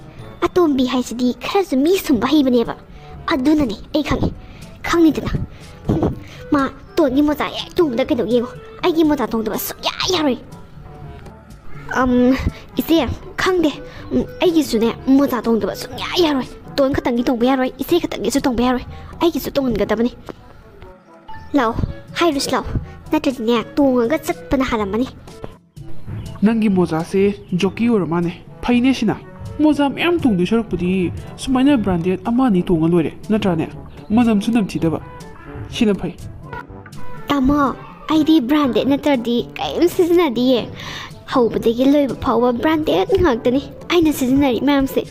ꯑꯇꯣꯝꯕꯤ ꯍꯥꯏꯁꯤꯗꯤ ꯈꯔꯁꯨ ꯃꯤ ꯁꯨꯝꯕ ꯍꯩꯕꯅꯦꯕ꯫ ꯑꯗꯨꯅꯅꯦ ꯑꯩ ꯈꯪꯉꯤ, ꯈꯪꯉꯤꯗꯅ꯫ ꯃꯥ ꯇꯣꯟꯒꯤ ꯃꯣꯖꯥ ꯍꯦꯛ ꯇꯣꯡꯕꯗ ꯀꯩꯗꯧꯒꯦ ꯌꯦꯡꯉꯣ꯫ ꯑꯩꯒꯤ ꯃꯣꯖꯥ ꯇꯣꯡꯗꯕ ꯁꯨꯡꯌꯥ ꯌꯥꯔꯣꯏ꯫ ꯑꯝ, ꯏꯆꯦ, ꯈꯪꯗꯦ꯫ ꯎꯝ, ꯑꯩꯒꯤꯁꯨꯅꯦ ꯃꯣꯖꯥ ꯇꯣꯡꯗꯕ ꯁꯨꯡꯌꯥ ꯌꯥꯔꯣꯏ꯫ ꯇꯣꯟ ꯈꯛꯇꯪꯒꯤ ꯇꯣꯡꯕ ꯌꯥꯔꯣꯏ, ꯏꯆꯦ ꯈꯛꯇꯪꯒꯤꯁꯨ ꯇꯣꯡꯕ ꯌꯥꯔꯣꯏ꯫ ꯑꯩꯒꯤꯁꯨ ꯇꯣꯡꯍꯟꯒꯗꯕꯅꯤ꯫ ꯂꯥꯛꯑꯣ, ꯍꯥꯏꯔꯨꯁꯤ ꯂꯥꯛꯑꯣ꯫ ꯅꯠꯇ꯭ꯔꯗꯤꯅꯦ, ꯇꯣꯡꯉꯒ ꯆꯠꯄꯅ ꯍꯥꯜꯂꯝꯃꯅꯤ꯫ ꯅꯪꯒꯤ ꯃꯣꯖꯥꯁꯦ ꯖꯣꯀꯤ ꯑꯣꯏꯔ ꯃꯥꯅꯦ꯫ ꯐꯩꯅꯦ ꯁꯤꯅ꯫ ꯃꯣꯖꯥ ꯃꯌꯥꯝ ꯇꯣꯡꯗꯣꯏ ꯁꯔꯨꯛꯄꯨꯗꯤ ꯁꯨꯃꯥꯏꯅ ꯕ꯭ꯔꯥꯟꯗꯦꯠ ꯑꯃ ꯑꯅꯤ ꯇꯣꯡꯉ ꯂꯣꯏꯔꯦ, ꯅꯠꯇ꯭ꯔꯥꯅꯦ? ꯃꯅꯝꯁꯨ ꯅꯝꯊꯤꯗꯕ꯫ ꯁꯤꯅ ꯐꯩ꯫ ꯇꯥꯃꯣ, ꯑꯩꯗꯤ ꯕ꯭ꯔꯥꯟꯗꯦꯠ ꯅꯠꯇ꯭ꯔꯗꯤ ꯀꯔꯤꯝ ꯁꯤꯖꯤꯟꯅꯗꯤꯌꯦ꯫ ꯍꯧꯕꯗꯒꯤ ꯂꯣꯏꯕ ꯐꯥꯎꯕ ꯕ꯭ꯔꯥꯟꯗꯦꯠ ꯉꯥꯛꯇꯅꯤ ꯑꯩꯅ ꯁꯤꯖꯤꯟꯅꯔꯤ ꯃꯌꯥꯝꯁꯦ꯫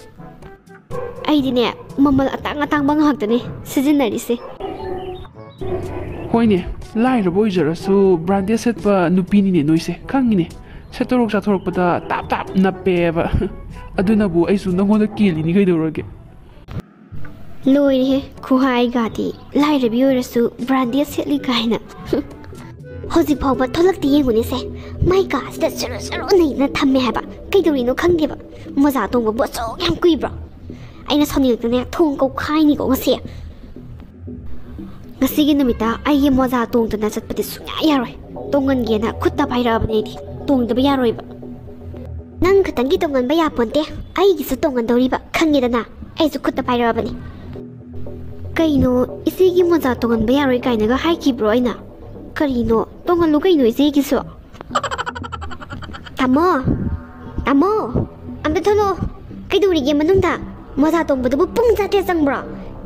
ꯑꯩꯗꯤꯅꯦ, ꯃꯃꯜ ꯑꯇꯥꯡ ꯑꯇꯥꯡꯕ ꯉꯥꯛꯇꯅꯤ ꯁꯤꯖꯤꯟꯅꯔꯤꯁꯦ꯫ ꯍꯣꯏꯅꯦ, ꯂꯥꯏꯔꯕ ꯑꯣꯏꯖꯔꯁꯨ ꯕ꯭ꯔꯥꯟꯗꯦꯠ ꯁꯦꯠꯄ ꯅꯨꯄꯤꯅꯤꯅꯦ ꯅꯣꯏꯁꯦ, ꯈꯪꯉꯤꯅꯦ꯫ ꯁꯦꯠꯇꯣꯔꯣꯛ ꯆꯥꯊꯣꯔꯛꯄꯗ ꯇꯥꯞ ꯇꯥꯞ ꯅꯞꯄꯦꯕ꯫ ꯑꯗꯨꯅꯕꯨ ꯑꯩꯁꯨ ꯅꯪꯉꯣꯟꯗ ꯀꯦꯜꯂꯤꯅꯤ ꯀꯩꯗꯧꯔꯒꯦ꯫ ꯂꯣꯏꯔꯦꯍꯦ, ꯈꯨꯍꯥꯏꯒꯗꯤ꯫ ꯂꯥꯏꯔꯕꯤ ꯑꯣꯏꯔꯁꯨ ꯕ꯭ꯔꯥꯟꯗꯦꯠ ꯁꯦꯠꯂꯤ ꯀꯥꯏꯅ꯫ ꯍꯧꯖꯤꯛ ꯐꯥꯎꯕ ꯊꯣꯛꯂꯛꯇꯦ ꯌꯦꯡꯉꯨꯅꯦꯁꯦ꯫ ꯃꯥꯏ ꯀꯥꯁꯤꯗ ꯁꯨꯔꯨ ꯁꯨꯔꯨ ꯅꯩꯗꯅ ꯊꯝꯃꯦ ꯍꯥꯏꯕ꯫ ꯀꯩꯗꯧꯔꯤꯅꯣ ꯈꯪꯗꯦꯕ꯫ ꯃꯣꯖꯥ ꯇꯣꯡꯕꯕꯨ ꯑꯁꯨꯛ ꯌꯥꯝ ꯀꯨꯏꯕ꯭ꯔꯣ? ꯑꯩꯅ ꯁꯥꯎꯅꯤꯡꯉꯛꯇꯅꯦ ꯊꯣꯡ ꯀꯧꯈꯥꯏꯅꯤꯀꯣ ꯉꯁꯤ꯫ ꯉꯁꯤꯒꯤ ꯅꯨꯃꯤꯠꯇ ꯑꯩꯒꯤ ꯃꯣꯖꯥ ꯇꯣꯡꯗꯅ ꯆꯠꯄꯗꯤ ꯁꯨꯡꯌꯥ ꯌꯥꯔꯣꯏ꯫ ꯇꯣꯡꯍꯟꯒꯦꯅ ꯈꯨꯠꯇ ꯄꯥꯏꯔꯛꯑꯕꯅꯦ ꯑꯩꯗꯤ꯫ ꯇꯣꯡꯗꯕ ꯌꯥꯔꯣꯏꯕ꯫ ꯅꯪ ꯈꯛꯇꯪꯒꯤ ꯇꯣꯡꯍꯟꯕ ꯌꯥꯄꯣꯟꯇꯦ, ꯑꯩꯒꯤꯁꯨ ꯇꯣꯡꯍꯟꯗꯧꯔꯤꯕ, ꯈꯪꯉꯦꯗꯅ꯫ ꯑꯩꯁꯨ ꯈꯨꯠꯇ ꯄꯥꯏꯔꯛꯑꯕꯅꯤ꯫ ꯀꯩꯅꯣ, ꯏꯆꯦꯒꯤ ꯃꯣꯖꯥ ꯇꯣꯡꯍꯟꯕ ꯌꯥꯔꯣꯏ ꯀꯥꯏꯅꯒ ꯍꯥꯏꯈꯤꯕ꯭ꯔꯣ ꯑꯩꯅ? ꯀꯔꯤꯅꯣ, ꯇꯣꯡꯍꯜꯂꯨ ꯀꯩꯅꯣ ꯏꯆꯦꯒꯤꯁꯨ꯫ ꯇꯥꯃꯣ, ꯇꯥꯃꯣ, ꯑꯝꯇ ꯊꯣꯛꯂꯛꯑꯣ꯫ ꯀꯩꯗꯧꯔꯤꯒꯦ ꯃꯅꯨꯡꯗ? ꯃꯣꯖꯥ ꯇꯣꯡꯕꯗꯨꯕꯨ ꯄꯨꯡ ꯆꯥꯇ꯭ꯔꯦꯠ ꯆꯪꯕ꯭ꯔꯣ?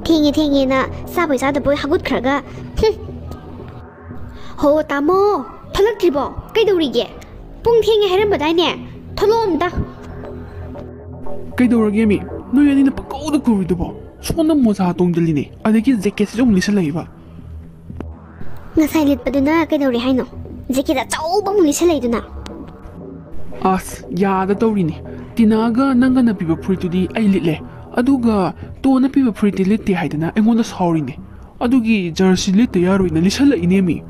ꯊꯦꯡꯉꯦ ꯊꯦꯡꯉꯦꯅ ꯆꯥꯕꯣꯏ ꯆꯥꯗꯕꯣꯏ ꯍꯥꯒꯠꯈ꯭ꯔꯒ꯫ ꯍꯨꯝ꯫ ꯍꯣ ꯇꯥꯃꯣ, ꯊꯣꯛꯂꯛꯇ꯭ꯔꯤꯕꯣ? ꯀꯩꯗꯧꯔꯤꯒꯦ? ꯄꯨꯡ ꯊꯦꯡꯉꯦ ꯍꯥꯏꯔꯝꯕꯗꯥꯏꯅꯦ? ꯊꯣꯛꯂꯛꯑꯣ ꯑꯝꯇ꯫ ꯀꯩꯗꯧꯔꯒꯦ ꯃꯤ? ꯅꯣꯏ ꯑꯅꯤꯅ ꯄꯪꯀꯧꯗ ꯀꯧꯔꯤꯗꯨꯕꯣ? ꯁꯣꯝꯗ ꯃꯣꯖꯥ ꯇꯣꯡꯗꯜꯂꯤꯅꯦ, ꯑꯗꯒꯤ ꯖꯦꯀꯦꯠꯁꯤꯁꯨ ꯑꯃꯨꯛ ꯂꯤꯠꯁꯜꯂꯛꯏꯕ꯫ ꯉꯁꯥꯏ ꯂꯤꯠꯄꯗꯨꯅ ꯀꯩꯗꯧꯔꯦ ꯍꯥꯏꯅꯣ? ꯖꯦꯀꯦꯠ ꯑꯆꯧꯕ ꯑꯃꯨꯛ ꯂꯤꯠꯁꯜꯂꯛꯏꯗꯨꯅ꯫ ꯑꯁ, ꯌꯥꯗ ꯇꯧꯔꯤꯅꯦ꯫ ꯇꯤꯅꯥꯒ ꯅꯪꯒꯅ ꯄꯤꯕ ꯐꯨꯔꯤꯠꯇꯨꯗꯤ ꯑꯩ ꯂꯤꯠꯂꯦ, ꯑꯗꯨꯒ ꯇꯣꯟꯅ ꯄꯤꯕ ꯐꯨꯔꯤꯠꯇꯤ ꯂꯤꯠꯇꯦ ꯍꯥꯏꯗꯅ ꯑꯩꯉꯣꯟꯗ ꯁꯥꯎꯔꯤꯅꯦ꯫ ꯑꯗꯨꯒꯤ ꯖꯔꯁꯤ ꯂꯤꯠꯇ ꯌꯥꯔꯣꯏꯅ ꯂꯤꯠꯁꯜꯂꯛꯏꯅꯦ ꯃꯤ꯫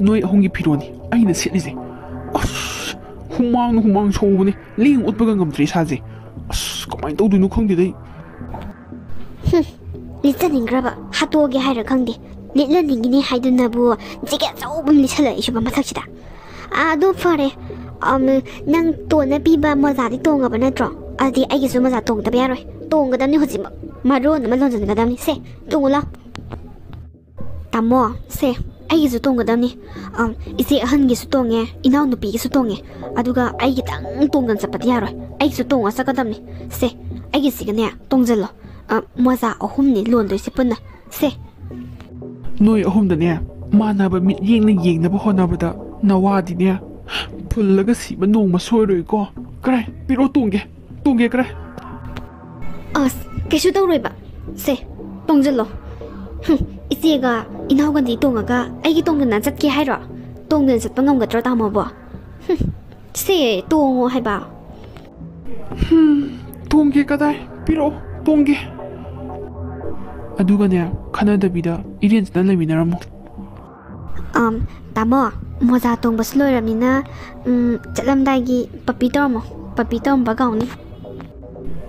ꯅꯣꯏ ꯑꯍꯨꯝꯒꯤ ꯐꯤꯔꯣꯟꯅꯤ ꯑꯩꯅ ꯁꯦꯠꯂꯤꯁꯦ꯫ ꯑꯁ, ꯍꯨꯃꯥꯡꯅ ꯍꯨꯃꯥꯡ ꯁꯧꯕꯅꯦ, ꯂꯦꯡ ꯑꯣꯠꯄꯒ ꯉꯝꯗ꯭ꯔꯦ ꯏꯁꯥꯁꯦ꯫ ꯑꯁ, ꯀꯃꯥꯏꯅ ꯇꯧꯗꯣꯏꯅꯣ ꯈꯪꯗꯦꯗ ꯑꯩ꯫ ꯍꯨꯝ, ꯂꯤꯠꯆꯅꯤꯡꯈ꯭ꯔꯕ ꯍꯥꯠꯇꯣꯛꯑꯒꯦ ꯍꯥꯏꯔ ꯈꯪꯗꯦ꯫ ꯂꯤꯠꯂꯅꯤꯡꯉꯤꯅꯦ ꯍꯥꯏꯗꯨꯅꯕꯨ ꯖꯦꯀꯦꯠ ꯑꯆꯧꯕ ꯑꯃ ꯂꯤꯠꯁꯜꯂꯛꯏꯁꯤꯕ ꯃꯊꯛꯁꯤꯗ꯫ ꯑꯗꯨ ꯐꯔꯦ, ꯑꯝ, ꯅꯪ ꯇꯣꯟꯅ ꯄꯤꯕ ꯃꯣꯖꯥꯗꯤ ꯇꯣꯡꯉꯕ ꯅꯠꯇ꯭ꯔꯣ? ꯑꯗꯨꯗꯤ ꯑꯩꯒꯤꯁꯨ ꯃꯣꯖꯥ ꯇꯣꯡꯗꯕ ꯌꯥꯔꯣꯏ꯫ ꯇꯣꯡꯒꯗꯕꯅꯤ ꯍꯧꯖꯤꯛꯃꯛ꯫ ꯃꯔꯣꯟ ꯑꯃ ꯂꯣꯟꯁꯤꯟꯒꯗꯕꯅꯤ꯫ ꯁꯦ, ꯇꯣꯡꯉꯨ ꯂꯥꯎ꯫ ꯇꯥꯃꯣ, ꯁꯦ, ꯑꯩꯒꯤꯁꯨ ꯇꯣꯡꯒꯗꯕꯅꯤ꯫ ꯑꯝ, ꯏꯆꯦ ꯑꯍꯟꯒꯤꯁꯨ ꯇꯣꯡꯉꯦ, ꯏꯅꯥꯎꯅꯨꯄꯤꯒꯤꯁꯨ ꯇꯣꯡꯉꯦ꯫ ꯑꯗꯨꯒ ꯑꯩꯒꯤꯗꯪ ꯇꯣꯡꯗꯅ ꯆꯠꯄꯗꯤ ꯌꯥꯔꯣꯏ꯫ ꯑꯩꯒꯤꯁꯨ ꯇꯣꯡꯉ ꯆꯠꯀꯗꯕꯅꯤ꯫ ꯁꯦ, ꯑꯩꯒꯤꯁꯤꯒꯅꯦ ꯇꯣꯡꯖꯜꯂꯣ꯫ ꯑ, ꯃꯣꯖꯥ ꯑꯍꯨꯝꯅꯤ ꯂꯣꯟꯗꯣꯏꯁꯦ ꯄꯨꯟꯅ꯫ ꯁꯦ꯫ ꯅꯣꯏ ꯑꯍꯨꯝꯗꯅꯦ ꯃꯥꯟꯅꯕ ꯃꯤꯠꯌꯦꯡꯅ ꯌꯦꯡꯅꯕ ꯍꯣꯠꯅꯕꯗ ꯅꯋꯥꯗꯤꯅꯦ ꯐꯨꯜꯂꯒ ꯁꯤꯕ ꯅꯣꯡꯃ ꯁꯣꯏꯔꯣꯏꯀꯣ꯫ ꯀꯔꯥꯏ, ꯄꯤꯔꯛꯑꯣ, ꯇꯣꯡꯒꯦ, ꯇꯣꯡꯒꯦ, ꯀꯔꯥꯏ꯫ ꯑꯁ, ꯀꯩꯁꯨ ꯇꯧꯔꯣꯏꯕ꯫ ꯁꯦ, ꯇꯣꯡꯖꯜꯂꯣ꯫ ꯍꯨꯝ, ꯏꯆꯦꯒ ꯏꯅꯥꯎꯒꯗꯤ ꯇꯣꯡꯉꯒ ꯑꯩꯒꯤ ꯇꯣꯡꯗꯅ ꯆꯠꯀꯦ ꯍꯥꯏꯔꯣ? ꯇꯣꯡꯗꯅ ꯆꯠꯄ ꯉꯝꯒꯗ꯭ꯔꯣ, ꯇꯥꯃꯣꯕꯣ? ꯍꯨꯝ, ꯁꯦ, ꯇꯣꯡꯉꯣ ꯍꯥꯏꯕ꯫ ꯍꯨꯝ, ꯇꯣꯡꯒꯦ ꯀꯗꯥꯏ? ꯄꯤꯔꯛꯑꯣ, ꯇꯣꯡꯒꯦ꯫ ꯑꯗꯨꯒꯅꯦ, ꯈꯟꯅꯗꯕꯤꯗ ꯏꯔꯦꯟꯖꯅ ꯂꯩꯃꯤꯟꯅꯔꯝꯃꯣ꯫ ꯑꯝ, ꯇꯥꯃꯣ, ꯃꯣꯖꯥ ꯇꯣꯡꯕꯁꯨ ꯂꯣꯏꯔꯕꯅꯤꯅ, ꯎꯝ, ꯆꯠꯂꯝꯗꯥꯏꯒꯤ ꯄꯞꯄꯤ ꯇꯧꯔꯝꯃꯣ꯫ ꯄꯞꯄꯤ ꯇꯧꯔꯝꯕ ꯀꯥꯎꯅꯤ꯫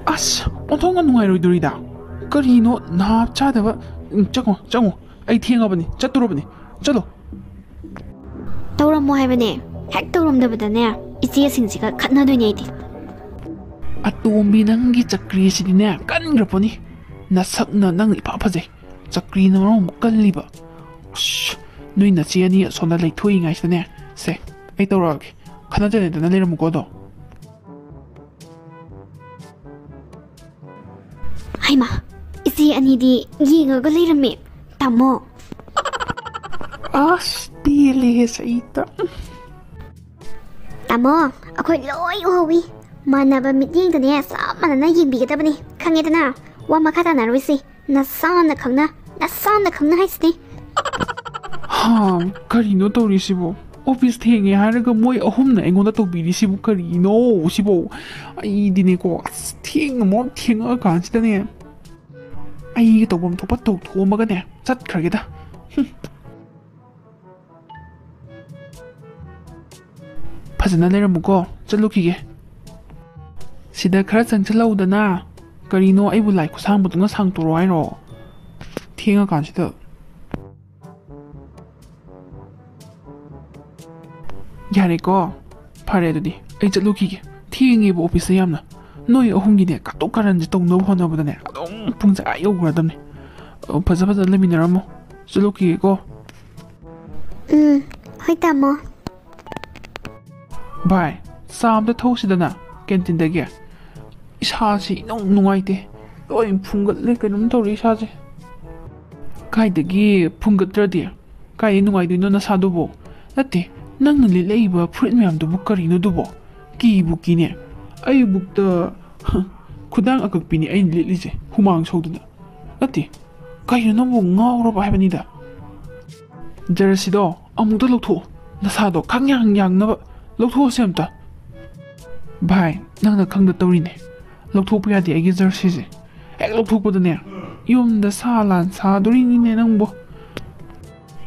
ꯑꯁ, ꯑꯣꯟꯊꯣꯛꯅ ꯅꯨꯡꯉꯥꯏꯔꯣꯏꯗꯣꯔꯤꯗ꯫ ꯀꯔꯤꯅꯣ ꯅꯥꯞ ꯆꯥꯗꯕ? ꯎꯝ, ꯆꯪꯉꯣ, ꯆꯪꯉꯣ꯫ ꯑꯩ ꯊꯦꯡꯉꯕꯅꯤ, ꯆꯠꯇꯣꯔꯕꯅꯤ꯫ ꯆꯠꯂꯣ꯫ ꯇꯧꯔꯝꯃꯣ ꯍꯥꯏꯕꯅꯦ꯫ ꯍꯦꯛ ꯇꯧꯔꯝꯗꯕꯗꯅꯦ, ꯏꯆꯦꯁꯤꯡꯁꯤꯒ ꯈꯠꯅꯗꯣꯏꯅꯦ ꯑꯩꯗꯤ꯫ ꯑꯇꯣꯝꯕꯤ, ꯅꯪꯒꯤ ꯆꯀ꯭ꯔꯤꯁꯤꯗꯤꯅꯦ ꯀꯟꯈ꯭ꯔꯄꯣꯠꯅꯤ꯫ ꯅꯁꯛꯅ ꯅꯪ ꯏꯐ ꯐꯖꯩ, ꯆꯀ꯭ꯔꯤꯅ ꯃꯔꯣꯟ ꯑꯃ ꯀꯜꯂꯤꯕ꯫ ꯑꯁ, ꯅꯣꯏ ꯅꯆꯦ ꯑꯅꯤ ꯑꯁꯣꯝꯗ ꯂꯩꯊꯣꯛꯏꯉꯩꯁꯤꯗꯅꯦ, ꯁꯦ, ꯑꯩ ꯇꯧꯔꯛꯑꯒꯦ꯫ ꯈꯠꯅ ꯆꯩꯅꯗꯅ ꯂꯩꯔꯝꯃꯨꯀꯣ ꯑꯗꯣ꯫ ꯍꯩꯃꯥ, ꯏꯆꯦ ꯑꯅꯤꯗꯤ ꯌꯦꯡꯉꯒ ꯂꯩꯔꯝꯃꯦ꯫ ꯇꯥꯃꯣ꯫ ꯑꯁ, ꯄꯦꯜꯂꯦꯍꯦ ꯁꯩꯇ꯫ ꯇꯥꯃꯣ, ꯑꯩꯈꯣꯏ ꯂꯣꯏ ꯎꯍꯧꯋꯤ꯫ ꯃꯥꯟꯅꯕ ꯃꯤꯠꯌꯦꯡꯗꯅꯦ ꯆꯞ ꯃꯥꯟꯅꯅ ꯌꯦꯡꯕꯤꯒꯗꯕꯅꯤ꯫ ꯈꯪꯉꯦꯗꯅ? ꯋꯥ ꯃꯈꯥ ꯇꯥꯅꯔꯣꯏꯁꯤ꯫ ꯅꯁꯥꯅ ꯈꯪꯅ, ꯅꯁꯥꯅ ꯈꯪꯅ ꯍꯥꯏꯁꯤꯗꯤ꯫ ꯍꯥ, ꯀꯔꯤꯅꯣ ꯇꯧꯔꯤꯁꯤꯕꯣ? ꯑꯣꯐꯤꯁ ꯊꯦꯡꯉꯦ ꯍꯥꯏꯔꯒ ꯃꯣꯏ ꯑꯍꯨꯝꯅ ꯑꯩꯉꯣꯟꯗ ꯇꯧꯕꯤꯔꯤꯁꯤꯕꯨ ꯀꯔꯤꯅꯣ ꯁꯤꯕꯣ? ꯑꯩꯗꯤꯅꯦꯀꯣ, ꯑꯁ, ꯊꯦꯡꯅ ꯃꯔꯣꯟ ꯊꯦꯡꯉꯛꯑꯀꯥꯟꯁꯤꯗꯅꯦ, ꯑꯩꯒꯤ ꯇꯧꯐꯝ ꯊꯣꯛꯄ ꯇꯧꯊꯣꯛꯑꯝꯃꯒꯅꯦ ꯆꯠꯈ꯭ꯔꯒꯦꯗ꯫ ꯍꯨꯝ꯫ ꯐꯖꯅ ꯂꯩꯔꯝꯃꯨꯀꯣ, ꯆꯠꯂꯨꯈꯤꯒꯦ꯫ ꯁꯤꯗ ꯈꯔ ꯆꯪꯁꯤꯜꯂꯛꯎꯗꯅ꯫ ꯀꯔꯤꯅꯣ, ꯑꯩꯕꯨ ꯂꯥꯏ ꯈꯨꯠꯁꯥꯡꯕꯗꯨꯅ ꯁꯥꯡꯇꯣꯔꯛꯑꯣ ꯍꯥꯏꯔꯣ? ꯊꯦꯡꯉꯀꯥꯟꯁꯤꯗ꯫ ꯌꯥꯔꯦꯀꯣ, ꯐꯔꯦ ꯑꯗꯨꯗꯤ, ꯑꯩ ꯆꯠꯂꯨꯈꯤꯒꯦ꯫ ꯊꯦꯡꯉꯦꯕ ꯑꯣꯐꯤꯁꯇ ꯌꯥꯝꯅ꯫ ꯅꯣꯏ ꯑꯍꯨꯝꯒꯤꯅꯦ ꯀꯥꯇꯨ ꯀꯥꯔꯟꯁꯦ ꯇꯧꯅꯕ ꯍꯣꯠꯅꯕꯗꯅꯦ ꯑꯗꯨꯝ ꯄꯨꯡꯁꯦ ꯑꯥ ꯌꯧꯈ꯭ꯔꯗꯕꯅꯦ꯫ ꯑ, ꯐꯖ ꯐꯖꯅ ꯂꯩꯃꯤꯟꯅꯔꯝꯃꯣ꯫ ꯆꯠꯂꯨꯈꯤꯒꯦꯀꯣ꯫ ꯎꯝ, ꯍꯣꯏ ꯇꯥꯃꯣ꯫ ꯚꯥꯏ, ꯆꯥ ꯑꯝꯇ ꯊꯛꯎꯁꯤꯗꯅ, ꯀꯦꯟꯇꯤꯟꯗꯒꯤ꯫ ꯏꯁꯥꯁꯤ ꯏꯅꯨꯡ ꯅꯨꯡꯉꯥꯏꯇꯦ, ꯂꯣꯏ ꯐꯨꯡꯒꯠꯂꯦ, ꯀꯩꯅꯣꯝ ꯇꯧꯔꯦ ꯏꯁꯥꯁꯦ꯫ ꯀꯥꯏꯗꯒꯤ ꯐꯨꯡꯒꯠꯇ꯭ꯔꯗꯤ? ꯀꯥꯏꯗꯩ ꯅꯨꯡꯉꯥꯏꯗꯣꯏꯅꯣ ꯅꯁꯥꯗꯨꯕꯨ? ꯅꯠꯇꯦ, ꯅꯪꯅ ꯂꯤꯠꯂꯛꯏꯕ ꯐꯨꯔꯤꯠ ꯃꯌꯥꯝꯗꯨꯕꯨ ꯀꯔꯤꯅꯣ ꯑꯗꯨꯕꯣ? ꯀꯤꯕꯨ ꯀꯤꯅꯦ꯫ ꯑꯌꯨꯛꯇ ꯈꯨꯗꯥꯡ ꯑꯀꯛꯄꯤꯅꯦ ꯑꯩꯅ ꯂꯤꯠꯂꯤꯁꯦ, ꯍꯨꯃꯥꯡ ꯁꯧꯗꯅ꯫ ꯅꯠꯇꯦ, ꯀꯩꯅꯣ ꯅꯪꯕꯨ ꯉꯥꯎꯔꯕ ꯍꯥꯏꯕꯅꯤꯗ? ꯖꯔꯁꯤꯗꯣ ꯑꯃꯨꯛꯇ ꯂꯧꯊꯣꯛꯑꯣ, ꯅꯁꯥꯗꯣ ꯈꯪꯌꯥꯡ ꯌꯥꯡꯅꯕ ꯂꯧꯊꯣꯛꯑꯣꯁꯦ ꯑꯝꯇ꯫ ꯚꯥꯏ, ꯅꯪꯅ ꯈꯪꯗ ꯇꯧꯔꯤꯅꯦ, ꯂꯧꯊꯣꯛꯄ ꯌꯥꯗꯦ ꯑꯩꯒꯤ ꯖꯔꯁꯤꯁꯦ꯫ ꯍꯦꯛ ꯂꯧꯊꯣꯛꯄꯗꯅꯦ, ꯌꯨꯝꯗ ꯁꯥ ꯂꯥꯟ ꯁꯥꯗꯣꯔꯤꯅꯤꯅꯦ ꯅꯪꯕꯨ꯫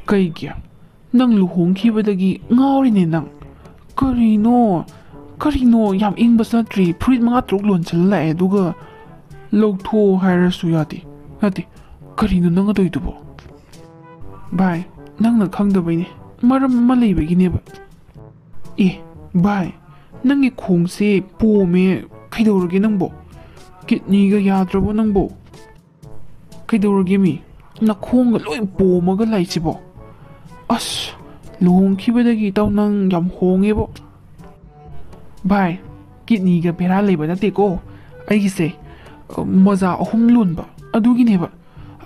ꯀꯩꯒꯤ? ꯅꯪ ꯂꯨꯍꯣꯡꯈꯤꯕꯗꯒꯤ ꯉꯥꯎꯔꯤꯅꯦ ꯅꯪ꯫ ꯀꯔꯤꯅꯣ? ꯀꯔꯤꯅꯣ? ꯌꯥꯝ ꯏꯪꯕꯁꯨ ꯅꯠꯇ꯭ꯔꯤ, ꯐꯨꯔꯤꯠ ꯃꯉꯥ ꯇꯔꯨꯛ ꯂꯣꯟꯁꯤꯜꯂ ꯂꯥꯛꯑꯦ, ꯑꯗꯨꯒ ꯂꯧꯊꯣꯛꯑꯣ ꯍꯥꯏꯔꯁꯨ ꯌꯥꯗꯦ꯫ ꯅꯠꯇꯦ, ꯀꯔꯤꯅꯣ ꯅꯪꯅ ꯇꯧꯔꯤꯗꯨꯕꯣ? ꯚꯥꯏ, ꯅꯪꯅ ꯈꯪꯗꯕꯩꯅꯦ, ꯃꯔꯝ ꯑꯃ ꯂꯩꯕꯒꯤꯅꯦꯕ꯫ ꯑꯦ ꯚꯥꯏ, ꯅꯪꯒꯤ ꯈꯣꯡꯁꯦ ꯄꯣꯝꯃꯦ, ꯀꯩꯗꯧꯔꯒꯦ ꯅꯪꯕꯣ? ꯀꯤꯠꯅꯤꯒ ꯌꯥꯗ꯭ꯔꯕꯣ ꯅꯪꯕꯣ? ꯀꯩꯗꯧꯔꯒꯦ ꯃꯤ? ꯅꯈꯣꯡꯒ ꯂꯣꯏ ꯄꯣꯝꯃꯒ ꯂꯩꯁꯤꯕꯣ? ꯑꯁ, ꯂꯨꯍꯣꯡꯈꯤꯕꯗꯒꯤ ꯏꯇꯥꯎ ꯅꯪ ꯌꯥꯝ ꯍꯣꯡꯉꯦꯕꯣ꯫ ꯚꯥꯏ, ꯀꯤꯠꯅꯤꯒ ꯕꯦꯔꯥ ꯂꯩꯕ ꯅꯠꯇꯦꯀꯣ꯫ ꯑꯩꯒꯤꯁꯦ, ꯑ, ꯃꯣꯖꯥ ꯑꯍꯨꯝ ꯂꯣꯟꯕ ꯑꯗꯨꯒꯤꯅꯦꯕ꯫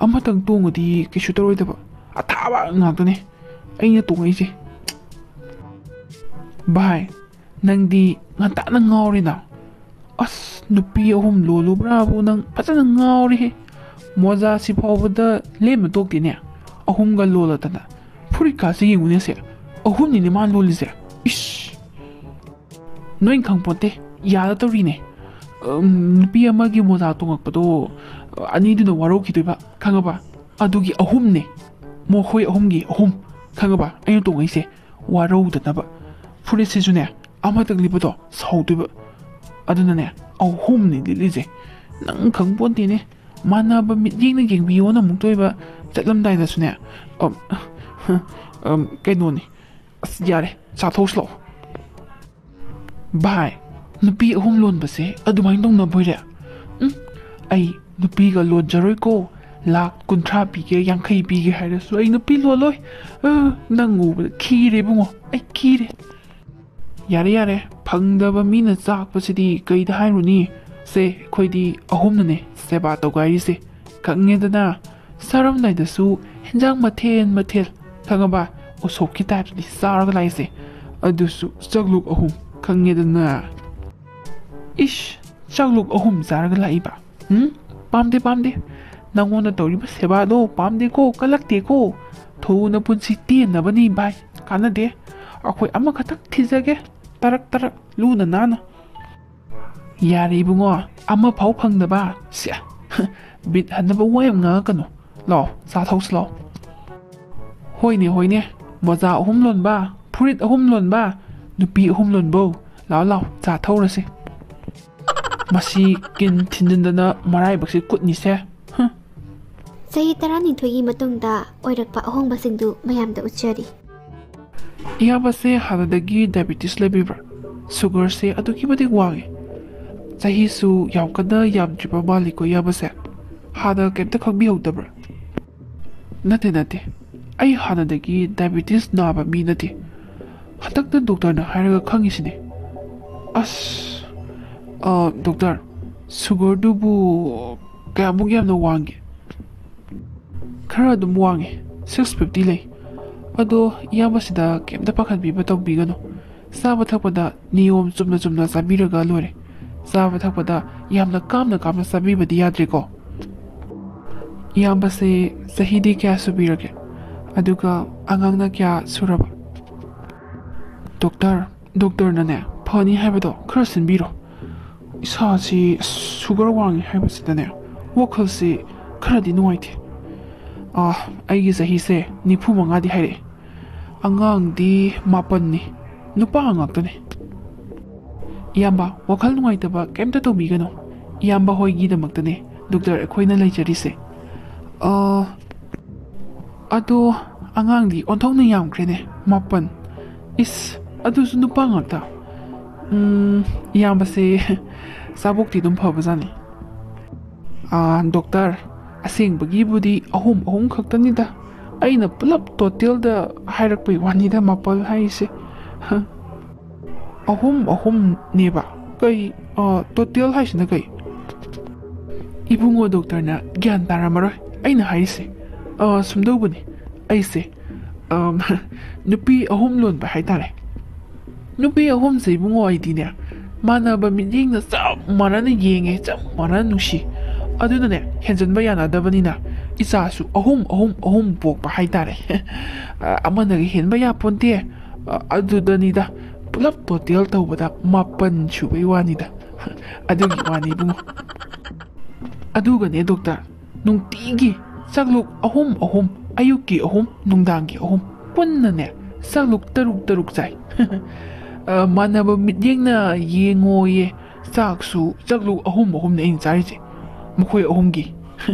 ꯑꯃꯇꯪ ꯇꯣꯡꯉꯗꯤ ꯀꯩꯁꯨ ꯇꯧꯔꯣꯏꯗꯕ, ꯑꯊꯥꯕ ꯉꯥꯛꯇꯅꯦ ꯑꯩꯅ ꯇꯣꯡꯉꯛꯏꯁꯦ꯫ ꯚꯥꯏ, ꯅꯪꯗꯤ ꯉꯟꯇꯥꯅ ꯉꯥꯎꯔꯦꯅ꯫ ꯑꯁ, ꯅꯨꯄꯤ ꯑꯍꯨꯝ ꯂꯣꯜꯂꯨꯕ꯭ꯔꯥꯕꯨ ꯅꯪ ꯐꯖꯅ ꯉꯥꯎꯔꯦꯍꯦ꯫ ꯃꯣꯖꯥꯁꯤ ꯐꯥꯎꯕꯗ ꯂꯦꯝꯅ ꯇꯣꯛꯇꯦꯅꯦ, ꯑꯍꯨꯝꯒ ꯂꯣꯜꯂꯗꯅ꯫ ꯐꯨꯔꯤꯠꯀꯥꯁꯦ ꯌꯦꯡꯉꯨꯅꯦꯁꯦ, ꯑꯍꯨꯝꯅꯤꯅꯦ ꯃꯥ ꯂꯣꯜꯂꯤꯁꯦ꯫ ꯏꯁ! ꯅꯣꯏ ꯈꯪꯄꯣꯠꯇꯦ, ꯌꯥꯗ ꯇꯧꯔꯤꯅꯦ꯫ ꯎꯝ, ꯅꯨꯄꯤ ꯑꯃꯒꯤ ꯃꯣꯖꯥ ꯇꯣꯡꯉꯛꯄꯗꯣ ꯑꯅꯤꯗꯨꯅ ꯋꯥꯔꯧꯈꯤꯗꯣꯏꯕ, ꯈꯪꯉꯕ? ꯑꯗꯨꯒꯤ ꯑꯍꯨꯝꯅꯦ, ꯃꯈꯣꯏ ꯑꯍꯨꯝꯒꯤ ꯑꯍꯨꯝ, ꯈꯪꯉꯕ? ꯑꯩꯅ ꯇꯣꯡꯉꯛꯏꯁꯦ ꯋꯥꯔꯧꯗꯅꯕ꯫ ꯐꯨꯔꯤꯠꯁꯤꯁꯨꯅꯦ, ꯑꯃꯇꯪ ꯂꯤꯠꯄꯗꯣ ꯁꯥꯎꯗꯣꯏꯕ꯫ ꯑꯗꯨꯅꯅꯦ, ꯑꯍꯨꯝꯅꯤ ꯂꯤꯠꯂꯤꯁꯦ꯫ ꯅꯪ ꯈꯪꯄꯣꯟꯇꯦꯅꯦ, ꯃꯥꯟꯅꯕ ꯃꯤꯠꯌꯦꯡꯅ ꯌꯦꯡꯕꯤꯌꯣꯅ ꯑꯃꯨꯛ ꯇꯣꯏꯕ꯫ ꯆꯠꯂꯝꯗꯥꯏꯗꯁꯨꯅꯦ, ꯑꯝ, ꯑꯝ, ꯀꯩꯅꯣꯅꯤ꯫ ꯑꯁ, ꯌꯥꯔꯦ, ꯆꯥꯊꯣꯛꯁꯤ ꯂꯥꯛꯑꯣ꯫ ꯚꯥꯏ, ꯅꯨꯄꯤ ꯑꯍꯨꯝ ꯂꯣꯟꯕꯁꯦ ꯑꯗꯨꯃꯥꯏꯅ ꯇꯧꯅꯕꯣꯏꯔꯦ? ꯎꯝ, ꯑꯩ ꯅꯨꯄꯤꯒ ꯂꯣꯟꯖꯔꯣꯏꯀꯣ꯫ ꯂꯥꯛ ꯀꯨꯟꯊ꯭ꯔꯥ ꯄꯤꯒꯦ, ꯌꯥꯡꯈꯩ ꯄꯤꯒꯦ ꯍꯥꯏꯔꯁꯨ ꯑꯩ ꯅꯨꯄꯤ ꯂꯣꯜꯂꯣꯏ꯫ ꯑ, ꯅꯪ ꯎꯕꯗ ꯈꯤꯔꯦ ꯏꯕꯨꯡꯉꯣ, ꯑꯩ ꯈꯤꯔꯦ꯫ ꯌꯥꯔꯦ, ꯌꯥꯔꯦ, ꯐꯪꯗꯕ ꯃꯤꯅ ꯆꯥꯛꯄꯁꯤꯗꯤ ꯀꯩꯗ ꯍꯥꯏꯔꯨꯅꯤ? ꯁꯦ, ꯑꯩꯈꯣꯏꯗꯤ ꯑꯍꯨꯝꯅꯅꯦ ꯁꯦꯕꯥ ꯇꯧꯒꯥꯏꯔꯤꯁꯦ, ꯈꯪꯉꯦꯗꯅ꯫ ꯆꯥꯔꯝꯗꯥꯏꯗꯁꯨ ꯍꯦꯟꯖꯥꯡ ꯃꯊꯦꯜ ꯃꯊꯦꯜ, ꯈꯪꯉꯕ? ꯎꯁꯣꯞꯀꯤ ꯇꯥꯏꯞꯇꯗꯤ ꯆꯥꯔꯒ ꯂꯥꯛꯏꯁꯦ, ꯑꯗꯨꯁꯨ ꯆꯥꯛꯂꯨꯛ ꯑꯍꯨꯝ, ꯈꯪꯉꯦꯗꯅ꯫ ꯏꯁ, ꯆꯥꯛꯂꯨꯛ ꯑꯍꯨꯝ ꯆꯥꯔꯒ ꯂꯥꯛꯏꯕ? ꯎꯝ? ꯄꯥꯝꯗꯦ, ꯄꯥꯝꯗꯦ꯫ ꯅꯪꯉꯣꯟꯗ ꯇꯧꯔꯤꯕ ꯁꯦꯕꯥꯗꯣ ꯄꯥꯝꯗꯦꯀꯣ, ꯀꯜꯂꯛꯇꯦꯀꯣ꯫ ꯊꯨꯅ ꯄꯨꯟꯁꯤ ꯇꯦꯟꯅꯕꯅꯤ ꯚꯥꯏ, ꯀꯥꯟꯅꯗꯦ꯫ ꯑꯩꯈꯣꯏ ꯑꯃꯈꯛꯇꯪ ꯊꯤꯖꯒꯦ, ꯇꯔꯛ ꯇꯔꯛ, ꯂꯨꯅ ꯅꯥꯟꯅ꯫ ꯌꯥꯔꯦ ꯏꯕꯨꯡꯉꯣ, ꯑꯃꯐꯥꯎ ꯐꯪꯗꯕ꯫ ꯁꯦ, ꯕꯤꯠ ꯍꯟꯅꯕ ꯋꯥ ꯌꯥꯝ ꯉꯥꯡꯉꯛꯀꯅꯨ꯫ ꯂꯥꯛꯑꯣ, ꯆꯥ ꯊꯛꯁꯤ ꯂꯥꯛꯑꯣ꯫ ꯍꯣꯏꯅꯦ, ꯍꯣꯏꯅꯦ, ꯃꯣꯖꯥ ꯑꯍꯨꯝ ꯂꯣꯟꯕ, ꯐꯨꯔꯤꯠ ꯑꯍꯨꯝ ꯂꯣꯟꯕ, ꯅꯨꯄꯤ ꯑꯍꯨꯝ ꯂꯣꯟꯕꯧ꯫ ꯂꯥꯛꯑꯣ, ꯂꯥꯛꯑꯣ, ꯆꯥ ꯊꯧꯔꯁꯤ꯫ ꯃꯁꯤ ꯀꯤꯟ ꯊꯤꯟꯖꯤꯟꯗꯅ ꯃꯔꯥꯏꯕꯛꯁꯤ ꯀꯨꯠꯅꯤꯁꯦ꯫ ꯍꯨꯝ꯫ ꯆꯍꯤ ꯇꯔꯥꯅꯤꯊꯣꯏꯒꯤ ꯃꯇꯨꯡꯗ ꯑꯣꯏꯔꯛꯄ ꯑꯍꯣꯡꯕꯁꯤꯡꯗꯨ ꯃꯌꯥꯝꯗ ꯎꯠꯆꯔꯤ꯫ ꯏꯌꯥꯝꯕꯁꯦ ꯍꯥꯟꯅꯗꯒꯤ ꯗꯥꯏꯕꯤꯇꯤꯁ ꯂꯩꯕꯤꯕ꯭ꯔꯥ? ꯁꯨꯒꯔꯁꯦ ꯑꯗꯨꯛꯀꯤ ꯃꯇꯤꯛ ꯋꯥꯡꯉꯤ꯫ ꯆꯍꯤꯁꯨ ꯌꯥꯝ ꯀꯟꯅ ꯌꯥꯝꯗ꯭ꯔꯤꯕ ꯃꯥꯜꯂꯤꯀꯣ ꯏꯌꯥꯝꯕꯁꯦ꯫ ꯍꯥꯟꯅ ꯀꯩꯝꯇ ꯈꯪꯕꯤꯍꯧꯗꯕ꯭ꯔꯥ? ꯅꯠꯇꯦ, ꯅꯠꯇꯦ꯫ ꯑꯩ ꯍꯥꯟꯅꯗꯒꯤ ꯗꯥꯏꯕꯤꯇꯤꯁ ꯅꯥꯕ ꯃꯤ ꯅꯠꯇꯦ꯫ ꯍꯟꯗꯛꯇ ꯗꯣꯛꯇꯔꯅ ꯍꯥꯏꯔꯒ ꯈꯪꯉꯤꯁꯤꯅꯦ꯫ ꯑꯁ, ꯑ, ꯗꯣꯛꯇꯔ, ꯁꯨꯒꯔꯗꯨꯕꯨ ꯀꯌꯥꯃꯨꯛ ꯌꯥꯝꯅ ꯋꯥꯡꯒꯦ? ꯈꯔ ꯑꯗꯨꯝ ꯋꯥꯡꯉꯦ, ꯁꯤꯛꯁ ꯐꯤꯐꯇꯤ ꯂꯩ꯫ ꯑꯗꯣ ꯏꯌꯥꯝꯕꯁꯤꯗ ꯀꯩꯝꯇ ꯄꯥꯈꯠꯄꯤꯕ ꯇꯧꯕꯤꯒꯅꯨ꯫ ꯆꯥꯕ ꯊꯛꯄꯗ ꯅꯤꯌꯣꯝ ꯆꯨꯝꯅ ꯆꯨꯝꯅ ꯆꯥꯕꯤꯔꯒ ꯂꯣꯏꯔꯦ꯫ ꯆꯥꯕ ꯊꯛꯄꯗ ꯌꯥꯝꯅ ꯀꯥꯝꯅ ꯀꯥꯝꯅ ꯆꯥꯕꯤꯕꯗꯤ ꯌꯥꯗ꯭ꯔꯦꯀꯣ꯫ ꯏꯌꯥꯝꯕꯁꯦ ꯆꯍꯤꯗꯤ ꯀꯌꯥ ꯁꯨꯕꯤꯔꯒꯦ? ꯑꯗꯨꯒ ꯑꯉꯥꯡꯅ ꯀꯌꯥ ꯁꯨꯔꯕ? ꯗꯣꯛꯇꯔ, ꯗꯣꯛꯇꯔꯅꯅꯦ, ꯐꯅꯤ ꯍꯥꯏꯕꯗꯣ ꯈꯔ ꯁꯤꯟꯕꯤꯔꯣ꯫ ꯏꯁꯥꯁꯤ ꯁꯨꯒꯔ ꯋꯥꯡꯉꯤ ꯍꯥꯏꯕꯁꯤꯗꯅꯦ, ꯋꯥꯈꯜꯁꯤ ꯈꯔꯗꯤ ꯅꯨꯡꯉꯥꯏꯇꯦ꯫ ꯑꯥ, ꯑꯩꯒꯤ ꯆꯍꯤꯁꯦ ꯅꯤꯐꯨ ꯃꯉꯥꯗꯤ ꯍꯥꯏꯔꯛꯑꯦ꯫ ꯑꯉꯥꯡꯗꯤ ꯃꯥꯄꯟꯅꯤ, ꯅꯨꯄꯥ ꯉꯥꯛꯇꯅꯤ꯫ ꯏꯌꯥꯝꯕ, ꯋꯥꯈꯜ ꯅꯨꯡꯉꯥꯏꯇꯕ ꯀꯩꯝꯇ ꯇꯧꯕꯤꯒꯅꯨ꯫ ꯏꯌꯥꯝꯕ ꯍꯣꯏꯒꯤꯗꯃꯛꯇꯅꯦ ꯗꯣꯛꯇꯔ ꯑꯩꯈꯣꯏꯅ ꯂꯩꯖꯔꯤꯁꯦ꯫ ꯑ, ꯑꯗꯣ ꯑꯉꯥꯡꯗꯤ ꯑꯣꯟꯊꯣꯛꯅ ꯌꯥꯝꯈ꯭ꯔꯦꯅꯦ, ꯃꯥꯄꯟ꯫ ꯏꯁ, ꯑꯗꯨꯁꯨ ꯅꯨꯄꯥ ꯉꯥꯛꯇ꯫ ꯎꯝ, ꯏꯌꯥꯝꯕꯁꯦ ꯆꯥꯕꯣꯛꯇꯤ ꯑꯗꯨꯝ ꯐꯕꯖꯥꯠꯅꯤ꯫ ꯑꯥ, ꯗꯣꯛꯇꯔ, ꯑꯁꯦꯡꯕꯒꯤꯕꯨꯗꯤ ꯑꯍꯨꯝ ꯑꯍꯨꯝ ꯈꯛꯇꯅꯤꯗ꯫ ꯑꯩꯅ ꯄꯨꯂꯞ ꯇꯣꯇꯦꯜꯗ ꯍꯥꯏꯔꯛꯄꯩ ꯋꯥꯅꯤꯗ, ꯃꯥꯄꯜ ꯍꯥꯏꯔꯤꯁꯦ꯫ ꯍ꯫ ꯑꯍꯨꯝ ꯑꯍꯨꯝꯅꯦꯕ? ꯀꯩ, ꯑ, ꯇꯣꯇꯦꯜ ꯍꯥꯏꯁꯤꯅ ꯀꯩ? ꯏꯕꯨꯡꯉꯣ, ꯗꯣꯛꯇꯔꯅ ꯒ꯭ꯌꯥꯟ ꯇꯥꯔꯝꯃꯔꯣꯏ ꯑꯩꯅ ꯍꯥꯏꯔꯤꯁꯦ꯫ ꯑ, ꯁꯨꯝꯗꯧꯕꯅꯤ, ꯑꯩꯁꯦ, ꯑꯝ, ꯅꯨꯄꯤ ꯑꯍꯨꯝ ꯂꯣꯟꯕ ꯍꯥꯏꯇꯥꯔꯦ꯫ ꯅꯨꯄꯤ ꯑꯍꯨꯝꯁꯦ ꯏꯕꯨꯡꯉꯣ ꯑꯩꯗꯤꯅꯦ, ꯃꯥꯟꯅꯕ ꯃꯤꯠꯌꯦꯡꯅ ꯆꯞ ꯃꯥꯟꯅꯅ ꯌꯦꯡꯉꯦ, ꯆꯞ ꯃꯥꯟꯅꯅ ꯅꯨꯡꯁꯤ꯫ ꯑꯗꯨꯅꯅꯦ, ꯍꯦꯟꯖꯟꯕ ꯌꯥꯅꯗꯕꯅꯤꯅ ꯏꯆꯥꯁꯨ ꯑꯍꯨꯝ, ꯑꯍꯨꯝ, ꯑꯍꯨꯝ ꯄꯣꯛꯄ ꯍꯥꯏꯇꯥꯔꯦ꯫ ꯑ, ꯑꯃꯅꯒ ꯍꯦꯟꯕ ꯌꯥꯄꯣꯟꯇꯦ꯫ ꯑ, ꯑꯗꯨꯗꯅꯤꯗ, ꯄꯨꯂꯞ ꯇꯣꯇꯦꯜ ꯇꯧꯕꯗ ꯃꯥꯄꯟ ꯁꯨꯕꯩ ꯋꯥꯅꯤꯗ꯫ ꯑꯗꯨꯒꯤ ꯋꯥꯅꯤ ꯏꯕꯨꯡꯉꯣ꯫ ꯑꯗꯨꯒꯅꯦ ꯗꯣꯛꯇꯔ, ꯅꯨꯡꯇꯤꯒꯤ ꯆꯥꯛꯂꯨꯛ ꯑꯍꯨꯝ ꯑꯍꯨꯝ, ꯑꯌꯨꯛꯀꯤ ꯑꯍꯨꯝ, ꯅꯨꯡꯗꯥꯡꯒꯤ ꯑꯍꯨꯝ, ꯄꯨꯟꯅꯅꯦ ꯆꯥꯛꯂꯨꯛ ꯇꯔꯨꯛ ꯇꯔꯨꯛ ꯆꯥꯏ꯫ ꯑ, ꯃꯥꯟꯅꯕ ꯃꯤꯠꯌꯦꯡꯅ ꯌꯦꯡꯉꯣꯌꯦ, ꯆꯥꯛꯁꯨ ꯆꯥꯛꯂꯨꯛ ꯑꯍꯨꯝ ꯑꯍꯨꯝꯅꯦ ꯑꯩꯅ ꯆꯥꯔꯤꯁꯦ, ꯃꯈꯣꯏ ꯑꯍꯨꯝꯒꯤ꯫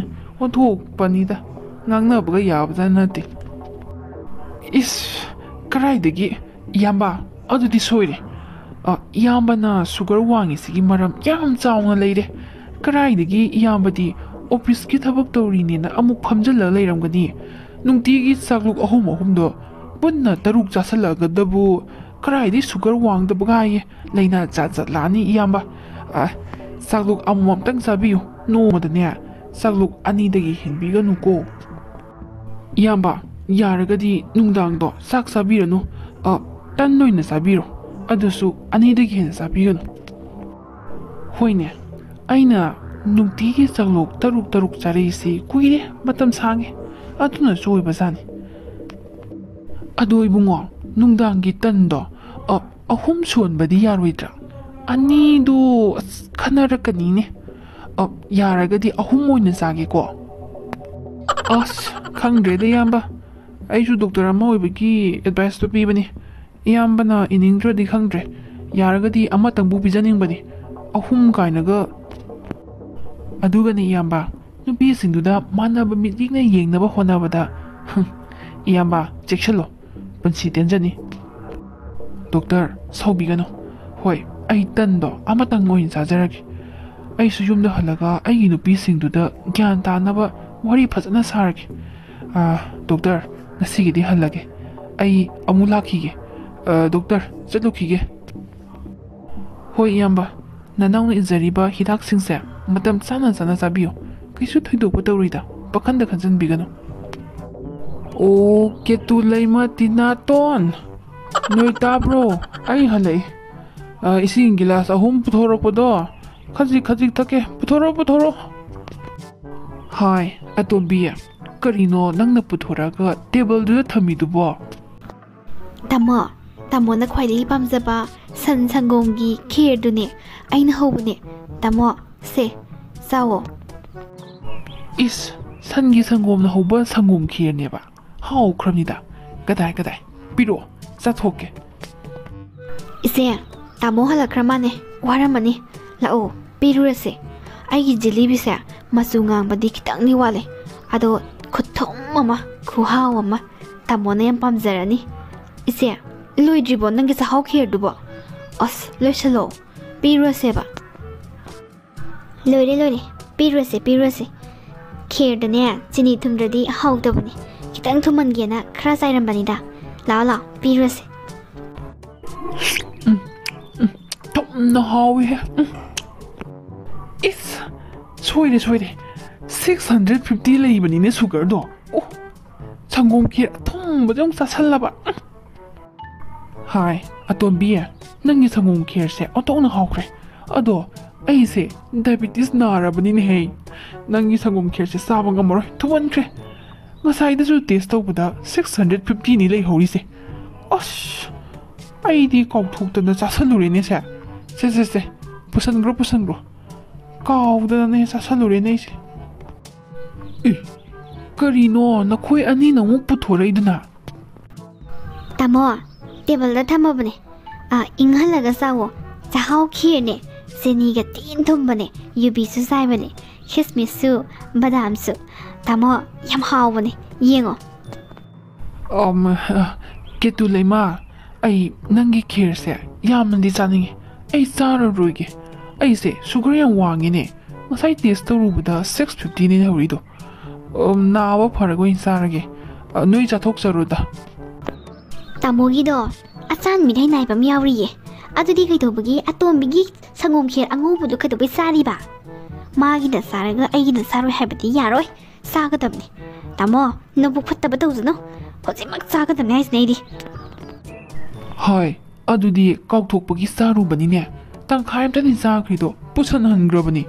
ꯑꯣꯟꯊꯣꯛꯄꯅꯤꯗ, ꯉꯥꯡꯅꯕꯒ ꯌꯥꯕꯖꯥꯠ ꯅꯠꯇꯦ꯫ ꯏꯁ, ꯀꯔꯥꯏꯗꯒꯤ? ꯏꯌꯥꯝꯕ, ꯑꯗꯨꯗꯤ ꯁꯣꯏꯔꯦ꯫ ꯑ, ꯏꯌꯥꯝꯕꯅ ꯁꯨꯒꯔ ꯋꯥꯡꯉꯤꯁꯤꯒꯤ ꯃꯔꯝ ꯌꯥꯝ ꯆꯥꯎꯅ ꯂꯩꯔꯦ꯫ ꯀꯔꯥꯏꯗꯒꯤ ꯏꯌꯥꯝꯕꯗꯤ ꯑꯣꯐꯤꯁꯀꯤ ꯊꯕꯛ ꯇꯧꯔꯤꯅꯦꯅ ꯑꯃꯨꯛ ꯐꯝꯖꯤꯜꯂꯒ ꯂꯩꯔꯝꯒꯅꯤ? ꯅꯨꯡꯇꯤꯒꯤ ꯆꯥꯛꯂꯨꯛ ꯑꯍꯨꯝ ꯑꯍꯨꯝꯗꯣ ꯄꯨꯟꯅ ꯇꯔꯨꯛ ꯆꯥꯁꯤꯜꯂꯛꯑꯒꯗꯕꯨ ꯀꯔꯥꯏꯗꯒꯤ ꯁꯨꯒꯔ ꯋꯥꯡꯗꯕꯒꯥꯏꯌꯦ? ꯂꯥꯏꯅꯥ ꯖꯥꯠ ꯖꯥꯠ ꯂꯥꯛꯑꯅꯤ ꯏꯌꯥꯝꯕ꯫ ꯑ, ꯆꯥꯛꯂꯨꯛ ꯑꯃꯃꯝꯇꯪ ꯆꯥꯕꯤꯌꯨ꯫ ꯅꯣꯡꯃꯗꯅꯦ ꯆꯥꯛꯂꯨꯛ ꯑꯅꯤꯗꯒꯤ ꯍꯦꯟꯕꯤꯒꯅꯨꯀꯣ꯫ ꯏꯌꯥꯝꯕ, ꯌꯥꯔꯒꯗꯤ ꯅꯨꯡꯗꯥꯡꯗꯣ ꯆꯥꯛ ꯆꯥꯕꯤꯔꯅꯨ꯫ ꯑ, ꯇꯟ ꯑꯣꯏꯅ ꯆꯥꯕꯤꯔꯣ꯫ ꯑꯗꯨꯁꯨ ꯑꯅꯤꯗꯒꯤ ꯍꯦꯟꯅ ꯆꯥꯕꯤꯒꯅꯨ꯫ ꯍꯣꯏꯅꯦ, ꯑꯩꯅ ꯅꯨꯡꯇꯤꯒꯤ ꯆꯥꯛꯂꯨꯛ ꯇꯔꯨꯛ ꯇꯔꯨꯛ ꯆꯥꯔꯛꯏꯁꯤ ꯀꯨꯏꯔꯦ, ꯃꯇꯝ ꯁꯥꯡꯉꯦ꯫ ꯑꯗꯨꯅꯁꯨ ꯑꯣꯏꯕꯖꯥꯠꯅꯤ꯫ ꯑꯗꯣ ꯏꯕꯨꯡꯉꯣ, ꯅꯨꯡꯗꯥꯡꯒꯤ ꯇꯟꯗꯣ, ꯑ, ꯑꯍꯨꯝ ꯁꯣꯟꯕꯗꯤ ꯌꯥꯔꯣꯏꯗ꯭ꯔꯥ? ꯑꯅꯤꯗꯣ, ꯑꯁ, ꯈꯟꯅꯔꯛꯀꯅꯤꯅꯦ꯫ ꯑ, ꯌꯥꯔꯒꯗꯤ ꯑꯍꯨꯝ ꯑꯣꯏꯅ ꯆꯥꯒꯦꯀꯣ꯫ ꯑꯁ, ꯈꯪꯗ꯭ꯔꯦꯗ ꯏꯌꯥꯝꯕ, ꯑꯩꯁꯨ ꯗꯣꯛꯇꯔ ꯑꯃ ꯑꯣꯏꯕꯒꯤ ꯑꯦꯗꯚꯥꯏꯁꯇꯣ ꯄꯤꯕꯅꯤ꯫ ꯏꯌꯥꯝꯕꯅ ꯏꯅꯤꯡꯗ꯭ꯔꯗꯤ ꯈꯪꯗ꯭ꯔꯦ, ꯌꯥꯔꯒꯗꯤ ꯑꯃꯇꯪꯕꯨ ꯄꯤꯖꯅꯤꯡꯕꯅꯤ꯫ ꯑꯍꯨꯝ ꯀꯥꯏꯅꯒ꯫ ꯑꯗꯨꯒꯅꯤ ꯏꯌꯥꯝꯕ, ꯅꯨꯄꯤꯁꯤꯡꯗꯨꯗ ꯃꯥꯟꯅꯕ ꯃꯤꯠꯌꯦꯡꯅ ꯌꯦꯡꯅꯕ ꯍꯣꯠꯅꯕꯗ, ꯍꯝ, ꯏꯌꯥꯝꯕ, ꯆꯦꯛꯁꯤꯜꯂꯣ, ꯄꯨꯟꯁꯤ ꯇꯦꯟꯖꯅꯤ꯫ ꯗꯣꯛꯇꯔ, ꯁꯥꯎꯕꯤꯒꯅꯨ꯫ ꯍꯣꯏ, ꯑꯩ ꯇꯟꯗꯣ ꯑꯃꯇꯪ ꯑꯣꯏꯅ ꯆꯥꯖꯔꯒꯦ꯫ ꯑꯩꯁꯨ ꯌꯨꯝꯗ ꯍꯜꯂꯒ ꯑꯩꯒꯤ ꯅꯨꯄꯤꯁꯤꯡꯗꯨꯗ ꯒ꯭ꯌꯥꯟ ꯇꯥꯅꯕ ꯋꯥꯔꯤ ꯐꯖꯅ ꯁꯥꯔꯒꯦ꯫ ꯑꯥ, ꯗꯣꯛꯇꯔ, ꯉꯁꯤꯒꯤꯗꯤ ꯍꯜꯂꯒꯦ꯫ ꯑꯩ ꯑꯃꯨꯛ ꯂꯥꯛꯈꯤꯒꯦ꯫ ꯑꯥ, ꯗꯣꯛꯇꯔ, ꯆꯠꯂꯨꯈꯤꯒꯦ꯫ ꯍꯣꯏ, ꯏꯌꯥꯝꯕ, ꯅꯅꯥꯎꯅ ꯏꯖꯔꯤꯕ ꯍꯤꯗꯥꯛꯁꯤꯡꯁꯦ ꯃꯇꯝ ꯆꯥꯅ ꯆꯥꯅ ꯆꯥꯕꯤꯌꯨ꯫ ꯀꯩꯁꯨ ꯊꯣꯏꯗꯣꯛꯄ ꯇꯧꯔꯣꯏꯗ, ꯄꯥꯈꯟꯗ ꯈꯟꯖꯟꯕꯤꯒꯅꯨ꯫ ꯑꯣ, ꯀꯦꯇꯨ ꯂꯩꯃ ꯇꯤꯅꯥꯇꯣꯟ, ꯅꯣꯏ ꯇꯥꯕ꯭ꯔꯣ? ꯑꯩ ꯍꯜꯂꯛꯏ꯫ ꯑ, ꯏꯁꯤꯡ ꯒꯤꯂꯥꯁ ꯑꯍꯨꯝ ꯄꯨꯊꯣꯔꯛꯄꯗꯣ ꯈꯖꯤꯛ ꯈꯖꯤꯛ ꯊꯛꯀꯦ꯫ ꯄꯨꯊꯣꯔꯛꯑꯣ, ꯄꯨꯊꯣꯔꯛꯑꯣ꯫ ꯍꯥꯏ, ꯑꯇꯣꯝꯕꯤ, ꯀꯔꯤꯅꯣ ꯅꯪꯅ ꯄꯨꯊꯣꯔꯛꯑꯒ ꯇꯦꯕꯜꯗꯨꯗ ꯊꯝꯃꯤꯗꯨꯕꯣ? ꯇꯥꯃꯣ, ꯇꯥꯃꯣꯅ ꯈ꯭ꯋꯥꯏꯗꯒꯤ ꯄꯥꯝꯖꯕ ꯁꯟ ꯁꯪꯒꯣꯝꯒꯤ ꯈꯦꯔꯗꯨꯅꯦ꯫ ꯑꯩꯅ ꯍꯧꯕꯅꯦ꯫ ꯇꯥꯃꯣ, ꯁꯦ, ꯆꯥꯎꯋꯣ꯫ ꯏꯁ, ꯁꯟꯒꯤ ꯁꯪꯒꯣꯝꯅ ꯍꯧꯕ ꯁꯪꯒꯣꯝ ꯈꯦꯔꯅꯦꯕ? ꯍꯥꯎꯈ꯭ꯔꯕꯅꯤꯗ꯫ ꯀꯗꯥꯏ, ꯀꯗꯥꯏ? ꯄꯤꯔꯛꯑꯣ, ꯆꯥꯊꯣꯛꯀꯦ꯫ ꯏꯆꯦ, ꯇꯥꯃꯣ ꯍꯜꯂꯛꯈ꯭ꯔ ꯃꯥꯅꯦ꯫ ꯋꯥꯔꯝꯃꯅꯤ꯫ ꯂꯥꯛꯑꯣ, ꯄꯤꯔꯨꯔꯁꯦ꯫ ꯑꯩꯒꯤ ꯖꯤꯂꯤꯕꯤꯁꯦ ꯃꯆꯨ ꯉꯥꯡꯕꯗꯤ ꯈꯤꯇꯪꯗꯤ ꯋꯥꯠꯂꯦ, ꯑꯗꯣ ꯈꯨꯊꯨꯝ ꯑꯃ, ꯈꯨꯍꯥꯎ ꯑꯃ꯫ ꯇꯥꯃꯣꯅ ꯌꯥꯝ ꯄꯥꯝꯖꯔꯅꯤ꯫ ꯏꯆꯦ, ꯂꯣꯏꯗ꯭ꯔꯤꯕꯣ ꯅꯪꯒꯤ ꯆꯥꯛꯍꯥꯎ ꯈꯦꯔꯗꯨꯕꯣ? ꯑꯁ, ꯂꯣꯏꯁꯤꯜꯂꯣ, ꯄꯤꯔꯨꯔꯁꯦꯕ꯫ ꯂꯣꯏꯔꯦ, ꯂꯣꯏꯔꯦ, ꯄꯤꯔꯨꯔꯁꯦ, ꯄꯤꯔꯨꯔꯁꯦ꯫ ꯈꯦꯔꯗꯅꯦ ꯆꯤꯅꯤ ꯊꯨꯝꯗ꯭ꯔꯗꯤ ꯍꯥꯎꯇꯕꯅꯦ꯫ ꯈꯤꯇꯪ ꯊꯨꯝꯍꯟꯒꯦꯅ ꯈꯔ ꯆꯥꯏꯔꯝꯕꯅꯤꯗ꯫ ꯂꯥꯛꯑꯣ, ꯂꯥꯛꯑꯣ, ꯄꯤꯔꯨꯔꯁꯦ꯫ ꯎꯝ, ꯎꯝ, ꯊꯨꯝꯅ ꯍꯥꯎꯋꯤꯍꯦ꯫ ꯎꯝ꯫ ꯏꯁ, ꯁꯣꯏꯔꯦ, ꯁꯣꯏꯔꯦ꯫ ꯁꯤꯛꯁ ꯍꯟꯗ꯭ꯔꯦꯠ ꯐꯤꯐꯇꯤ ꯂꯩꯕꯅꯤꯅꯦ ꯁꯨꯒꯔꯗꯣ꯫ ꯑꯣ, ꯁꯪꯒꯣꯝ ꯈꯦꯔ ꯑꯊꯨꯝꯕꯗ ꯑꯃꯨꯛ ꯆꯥꯁꯜꯂꯕ꯫ ꯎꯝ꯫ ꯍꯥꯏ, ꯑꯇꯣꯝꯕꯤ, ꯅꯪꯒꯤ ꯁꯪꯒꯣꯝ ꯈꯦꯔꯁꯦ ꯑꯣꯟꯊꯣꯛꯅ ꯍꯥꯎꯈ꯭ꯔꯦ꯫ ꯑꯗꯣ ꯑꯩꯁꯦ ꯗꯥꯏꯕꯤꯇꯤꯁ ꯅꯥꯔꯕꯅꯤꯅꯦꯍꯦ꯫ ꯅꯪꯒꯤ ꯁꯪꯒꯣꯝ ꯈꯦꯔꯁꯦ ꯆꯥꯕ ꯉꯝꯃꯔꯣꯏ, ꯊꯨꯝꯃꯟꯈ꯭ꯔꯦ꯫ ꯉꯁꯥꯏꯗꯁꯨ ꯇꯦꯁ ꯇꯧꯕꯗ ꯁꯤꯛꯁ ꯍꯟꯗ꯭ꯔꯦꯠ ꯐꯤꯐꯇꯤꯅꯤ ꯂꯩꯍꯧꯔꯤꯁꯦ꯫ ꯑꯁ, ꯑꯩꯗꯤ ꯀꯥꯎꯊꯣꯛꯇꯅ ꯆꯥꯁꯜꯂꯨꯔꯦꯅꯦ ꯁꯦ꯫ ꯁꯦ, ꯁꯦ, ꯁꯦ, ꯄꯨꯁꯟꯈ꯭ꯔꯣ, ꯄꯨꯁꯟꯈ꯭ꯔꯣ꯫ ꯀꯥꯎꯗꯅꯅꯦ ꯆꯥꯁꯜꯂꯨꯔꯦꯅꯦ ꯑꯩꯁꯦ꯫ ꯑꯦ, ꯀꯔꯤꯅꯣ ꯅꯈꯣꯏ ꯑꯅꯤꯅ ꯑꯃꯨꯛ ꯄꯨꯊꯣꯔꯛꯏꯗꯨꯅ? ꯇꯥꯃꯣ, ꯇꯦꯕꯜꯗ ꯊꯝꯃꯕꯅꯦ꯫ ꯑ, ꯏꯪꯍꯜꯂꯒ ꯆꯥꯎꯋꯣ꯫ ꯆꯥꯛꯍꯥꯎ ꯈꯦꯔꯅꯦ, ꯆꯤꯅꯤꯒ ꯊꯤꯅ ꯊꯨꯝꯕꯅꯦ, ꯌꯨꯕꯤꯁꯨ ꯆꯥꯏꯕꯅꯦ, ꯈꯤꯁꯃꯤꯁꯁꯨ, ꯕꯗꯥꯝꯁꯨ꯫ ꯇꯥꯃꯣ, ꯌꯥꯝ ꯍꯥꯎꯕꯅꯦ, ꯌꯦꯡꯉꯣ꯫ ꯑꯝ, ꯑ, ꯀꯦꯇꯨ ꯂꯩꯃ, ꯑꯩ ꯅꯪꯒꯤ ꯈꯦꯔꯁꯦ ꯌꯥꯝꯅꯗꯤ ꯆꯥꯅꯤꯡꯉꯤ꯫ ꯑꯩ ꯆꯥꯔꯔꯣꯏꯒꯦ꯫ ꯑꯩꯁꯦ ꯁꯨꯒꯔ ꯌꯥꯝ ꯋꯥꯡꯉꯤꯅꯦ꯫ ꯉꯁꯥꯏ ꯇꯦꯁ ꯇꯧꯔꯨꯕꯗ ꯁꯤꯛꯁ ꯐꯤꯐꯇꯤꯅꯦ ꯂꯩꯍꯧꯔꯤꯗꯣ꯫ ꯑꯝ, ꯅꯥꯕ ꯐꯔꯒ ꯑꯣꯏꯅ ꯆꯥꯔꯒꯦ꯫ ꯑ, ꯅꯣꯏ ꯆꯥꯊꯣꯛꯆꯔꯣꯗ꯫ ꯇꯥꯃꯣꯒꯤꯗꯣ ꯑꯆꯥꯟ ꯃꯤꯔꯩ ꯅꯥꯏꯕ ꯑꯃ ꯌꯥꯎꯔꯤꯌꯦ꯫ ꯑꯗꯨꯗꯤ ꯀꯩꯗꯧꯕꯒꯤ ꯑꯇꯣꯝꯕꯤꯒꯤ ꯁꯪꯒꯣꯝ ꯈꯦꯔ ꯑꯉꯧꯕꯗꯨ ꯀꯩꯗꯧꯕꯩ ꯆꯥꯔꯤꯕ? ꯃꯥꯒꯤꯗ ꯆꯥꯔꯒ ꯑꯩꯒꯤꯗ ꯆꯥꯔꯣꯏ ꯍꯥꯏꯕꯗꯤ ꯌꯥꯔꯣꯏ꯫ ꯆꯥꯒꯗꯕꯅꯤ꯫ ꯇꯥꯃꯣ, ꯅꯕꯨꯛ ꯐꯠꯇꯕ ꯇꯧꯖꯅꯨ꯫ ꯍꯧꯖꯤꯛꯃꯛ ꯆꯥꯒꯗꯕꯅꯤ ꯍꯥꯏꯁꯤꯅꯦ ꯑꯩꯗꯤ꯫ ꯍꯣꯏ, ꯑꯗꯨꯗꯤ ꯀꯥꯎꯊꯣꯛꯄꯒꯤ ꯆꯥꯔꯨꯕꯅꯤꯅꯦ꯫ ꯇꯪꯈꯥꯏ ꯑꯝꯇꯗꯤ ꯆꯥꯈ꯭ꯔꯤꯗꯣ ꯄꯨꯁꯟꯍꯟꯈ꯭ꯔꯕꯅꯤ꯫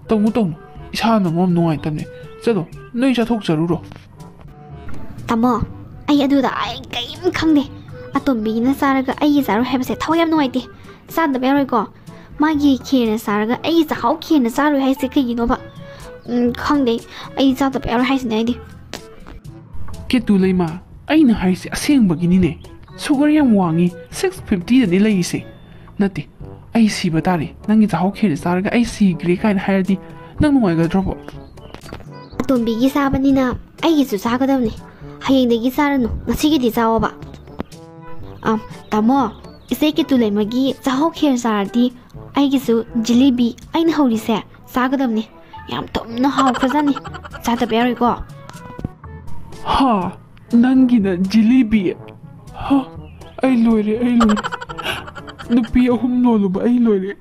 ꯇꯧꯅꯨ, ꯇꯧꯅꯨ, ꯏꯁꯥꯅ ꯃꯔꯣꯝ ꯅꯨꯡꯉꯥꯏꯇꯕꯅꯦ꯫ ꯆꯠꯂꯣ, ꯅꯣꯏ ꯆꯥꯊꯣꯛꯆꯔꯨꯔꯣ꯫ ꯇꯥꯃꯣ, ꯑꯩ ꯑꯗꯨꯗ ꯑꯩ ꯀꯔꯤꯝ ꯈꯪꯗꯦ꯫ ꯑꯇꯣꯝꯕꯤꯒꯤꯅ ꯆꯥꯔꯒ ꯑꯩꯒꯤ ꯆꯥꯔꯣꯏ ꯍꯥꯏꯕꯁꯦ ꯊꯋꯥꯏ ꯌꯥꯝ ꯅꯨꯡꯉꯥꯏꯇꯦ꯫ ꯆꯥꯗꯕ ꯌꯥꯔꯣꯏꯀꯣ꯫ ꯃꯥꯒꯤ ꯈꯦꯔꯅ ꯆꯥꯔꯒ ꯑꯩꯒꯤ ꯆꯥꯛꯍꯥꯎ ꯈꯦꯔꯅ ꯆꯥꯔꯣꯏ ꯍꯥꯏꯁꯦ ꯀꯩꯒꯤꯅꯣꯕ? ꯎꯝ, ꯈꯪꯗꯦ꯫ ꯑꯩ ꯆꯥꯗꯕ ꯌꯥꯔꯣꯏ ꯍꯥꯏꯁꯤꯅꯦ ꯑꯩꯗꯤ꯫ ꯀꯦꯇꯨ ꯂꯩꯃ, ꯑꯩꯅ ꯍꯥꯏꯁꯦ ꯑꯁꯦꯡꯕꯒꯤꯅꯤꯅꯦ꯫ ꯁꯨꯒꯔ ꯌꯥꯝ ꯋꯥꯡꯉꯤ, ꯁꯤꯛꯁ ꯐꯤꯐꯇꯤꯗꯅꯦ ꯂꯩꯔꯤꯁꯦ꯫ ꯅꯠꯇꯦ, ꯑꯩ ꯁꯤꯕ ꯇꯥꯔꯦ꯫ ꯅꯪꯒꯤ ꯆꯥꯛꯍꯥꯎ ꯈꯦꯔꯁꯦ ꯆꯥꯔꯒ ꯑꯩ ꯁꯤꯈ꯭ꯔꯦ ꯀꯥꯏꯅ ꯍꯥꯏꯔꯗꯤ ꯅꯪ ꯅꯨꯡꯉꯥꯏꯒꯗ꯭ꯔꯕꯣ? ꯑꯇꯣꯝꯕꯤꯒꯤ ꯆꯥꯕꯅꯤꯅ ꯑꯩꯒꯤꯁꯨ ꯆꯥꯒꯗꯕꯅꯤ꯫ ꯍꯌꯦꯡꯗꯒꯤ ꯆꯥꯔꯅꯨ, ꯉꯁꯤꯒꯤꯗꯤ ꯆꯥꯎꯑꯣꯕ꯫ ꯑꯝ, ꯇꯥꯃꯣ, ꯏꯆꯦ ꯀꯦꯇꯨ ꯂꯩꯃꯒꯤ ꯆꯥꯍꯧ ꯈꯦꯔ ꯆꯥꯔꯗꯤ ꯑꯩꯒꯤꯁꯨ ꯖꯤꯂꯤꯕꯤ ꯑꯩꯅ ꯍꯧꯔꯤꯁꯦ ꯆꯥꯒꯗꯕꯅꯤ꯫ ꯌꯥꯝ ꯊꯨꯝꯅ ꯍꯥꯎꯈ꯭ꯔꯖꯥꯠꯅꯤ꯫ ꯆꯥꯗꯕ ꯌꯥꯔꯣꯏꯀꯣ꯫ ꯍꯥ? ꯅꯪꯒꯤꯅ ꯖꯤꯂꯤꯕꯤ? ꯍꯥ? ꯑꯩ ꯂꯣꯏꯔꯦ, ꯑꯩ ꯂꯣꯏꯔꯦ꯫ ꯅꯨꯄꯤ ꯑꯍꯨꯝ ꯂꯣꯜꯂꯨꯕ ꯑꯩ ꯂꯣꯏꯔꯦ꯫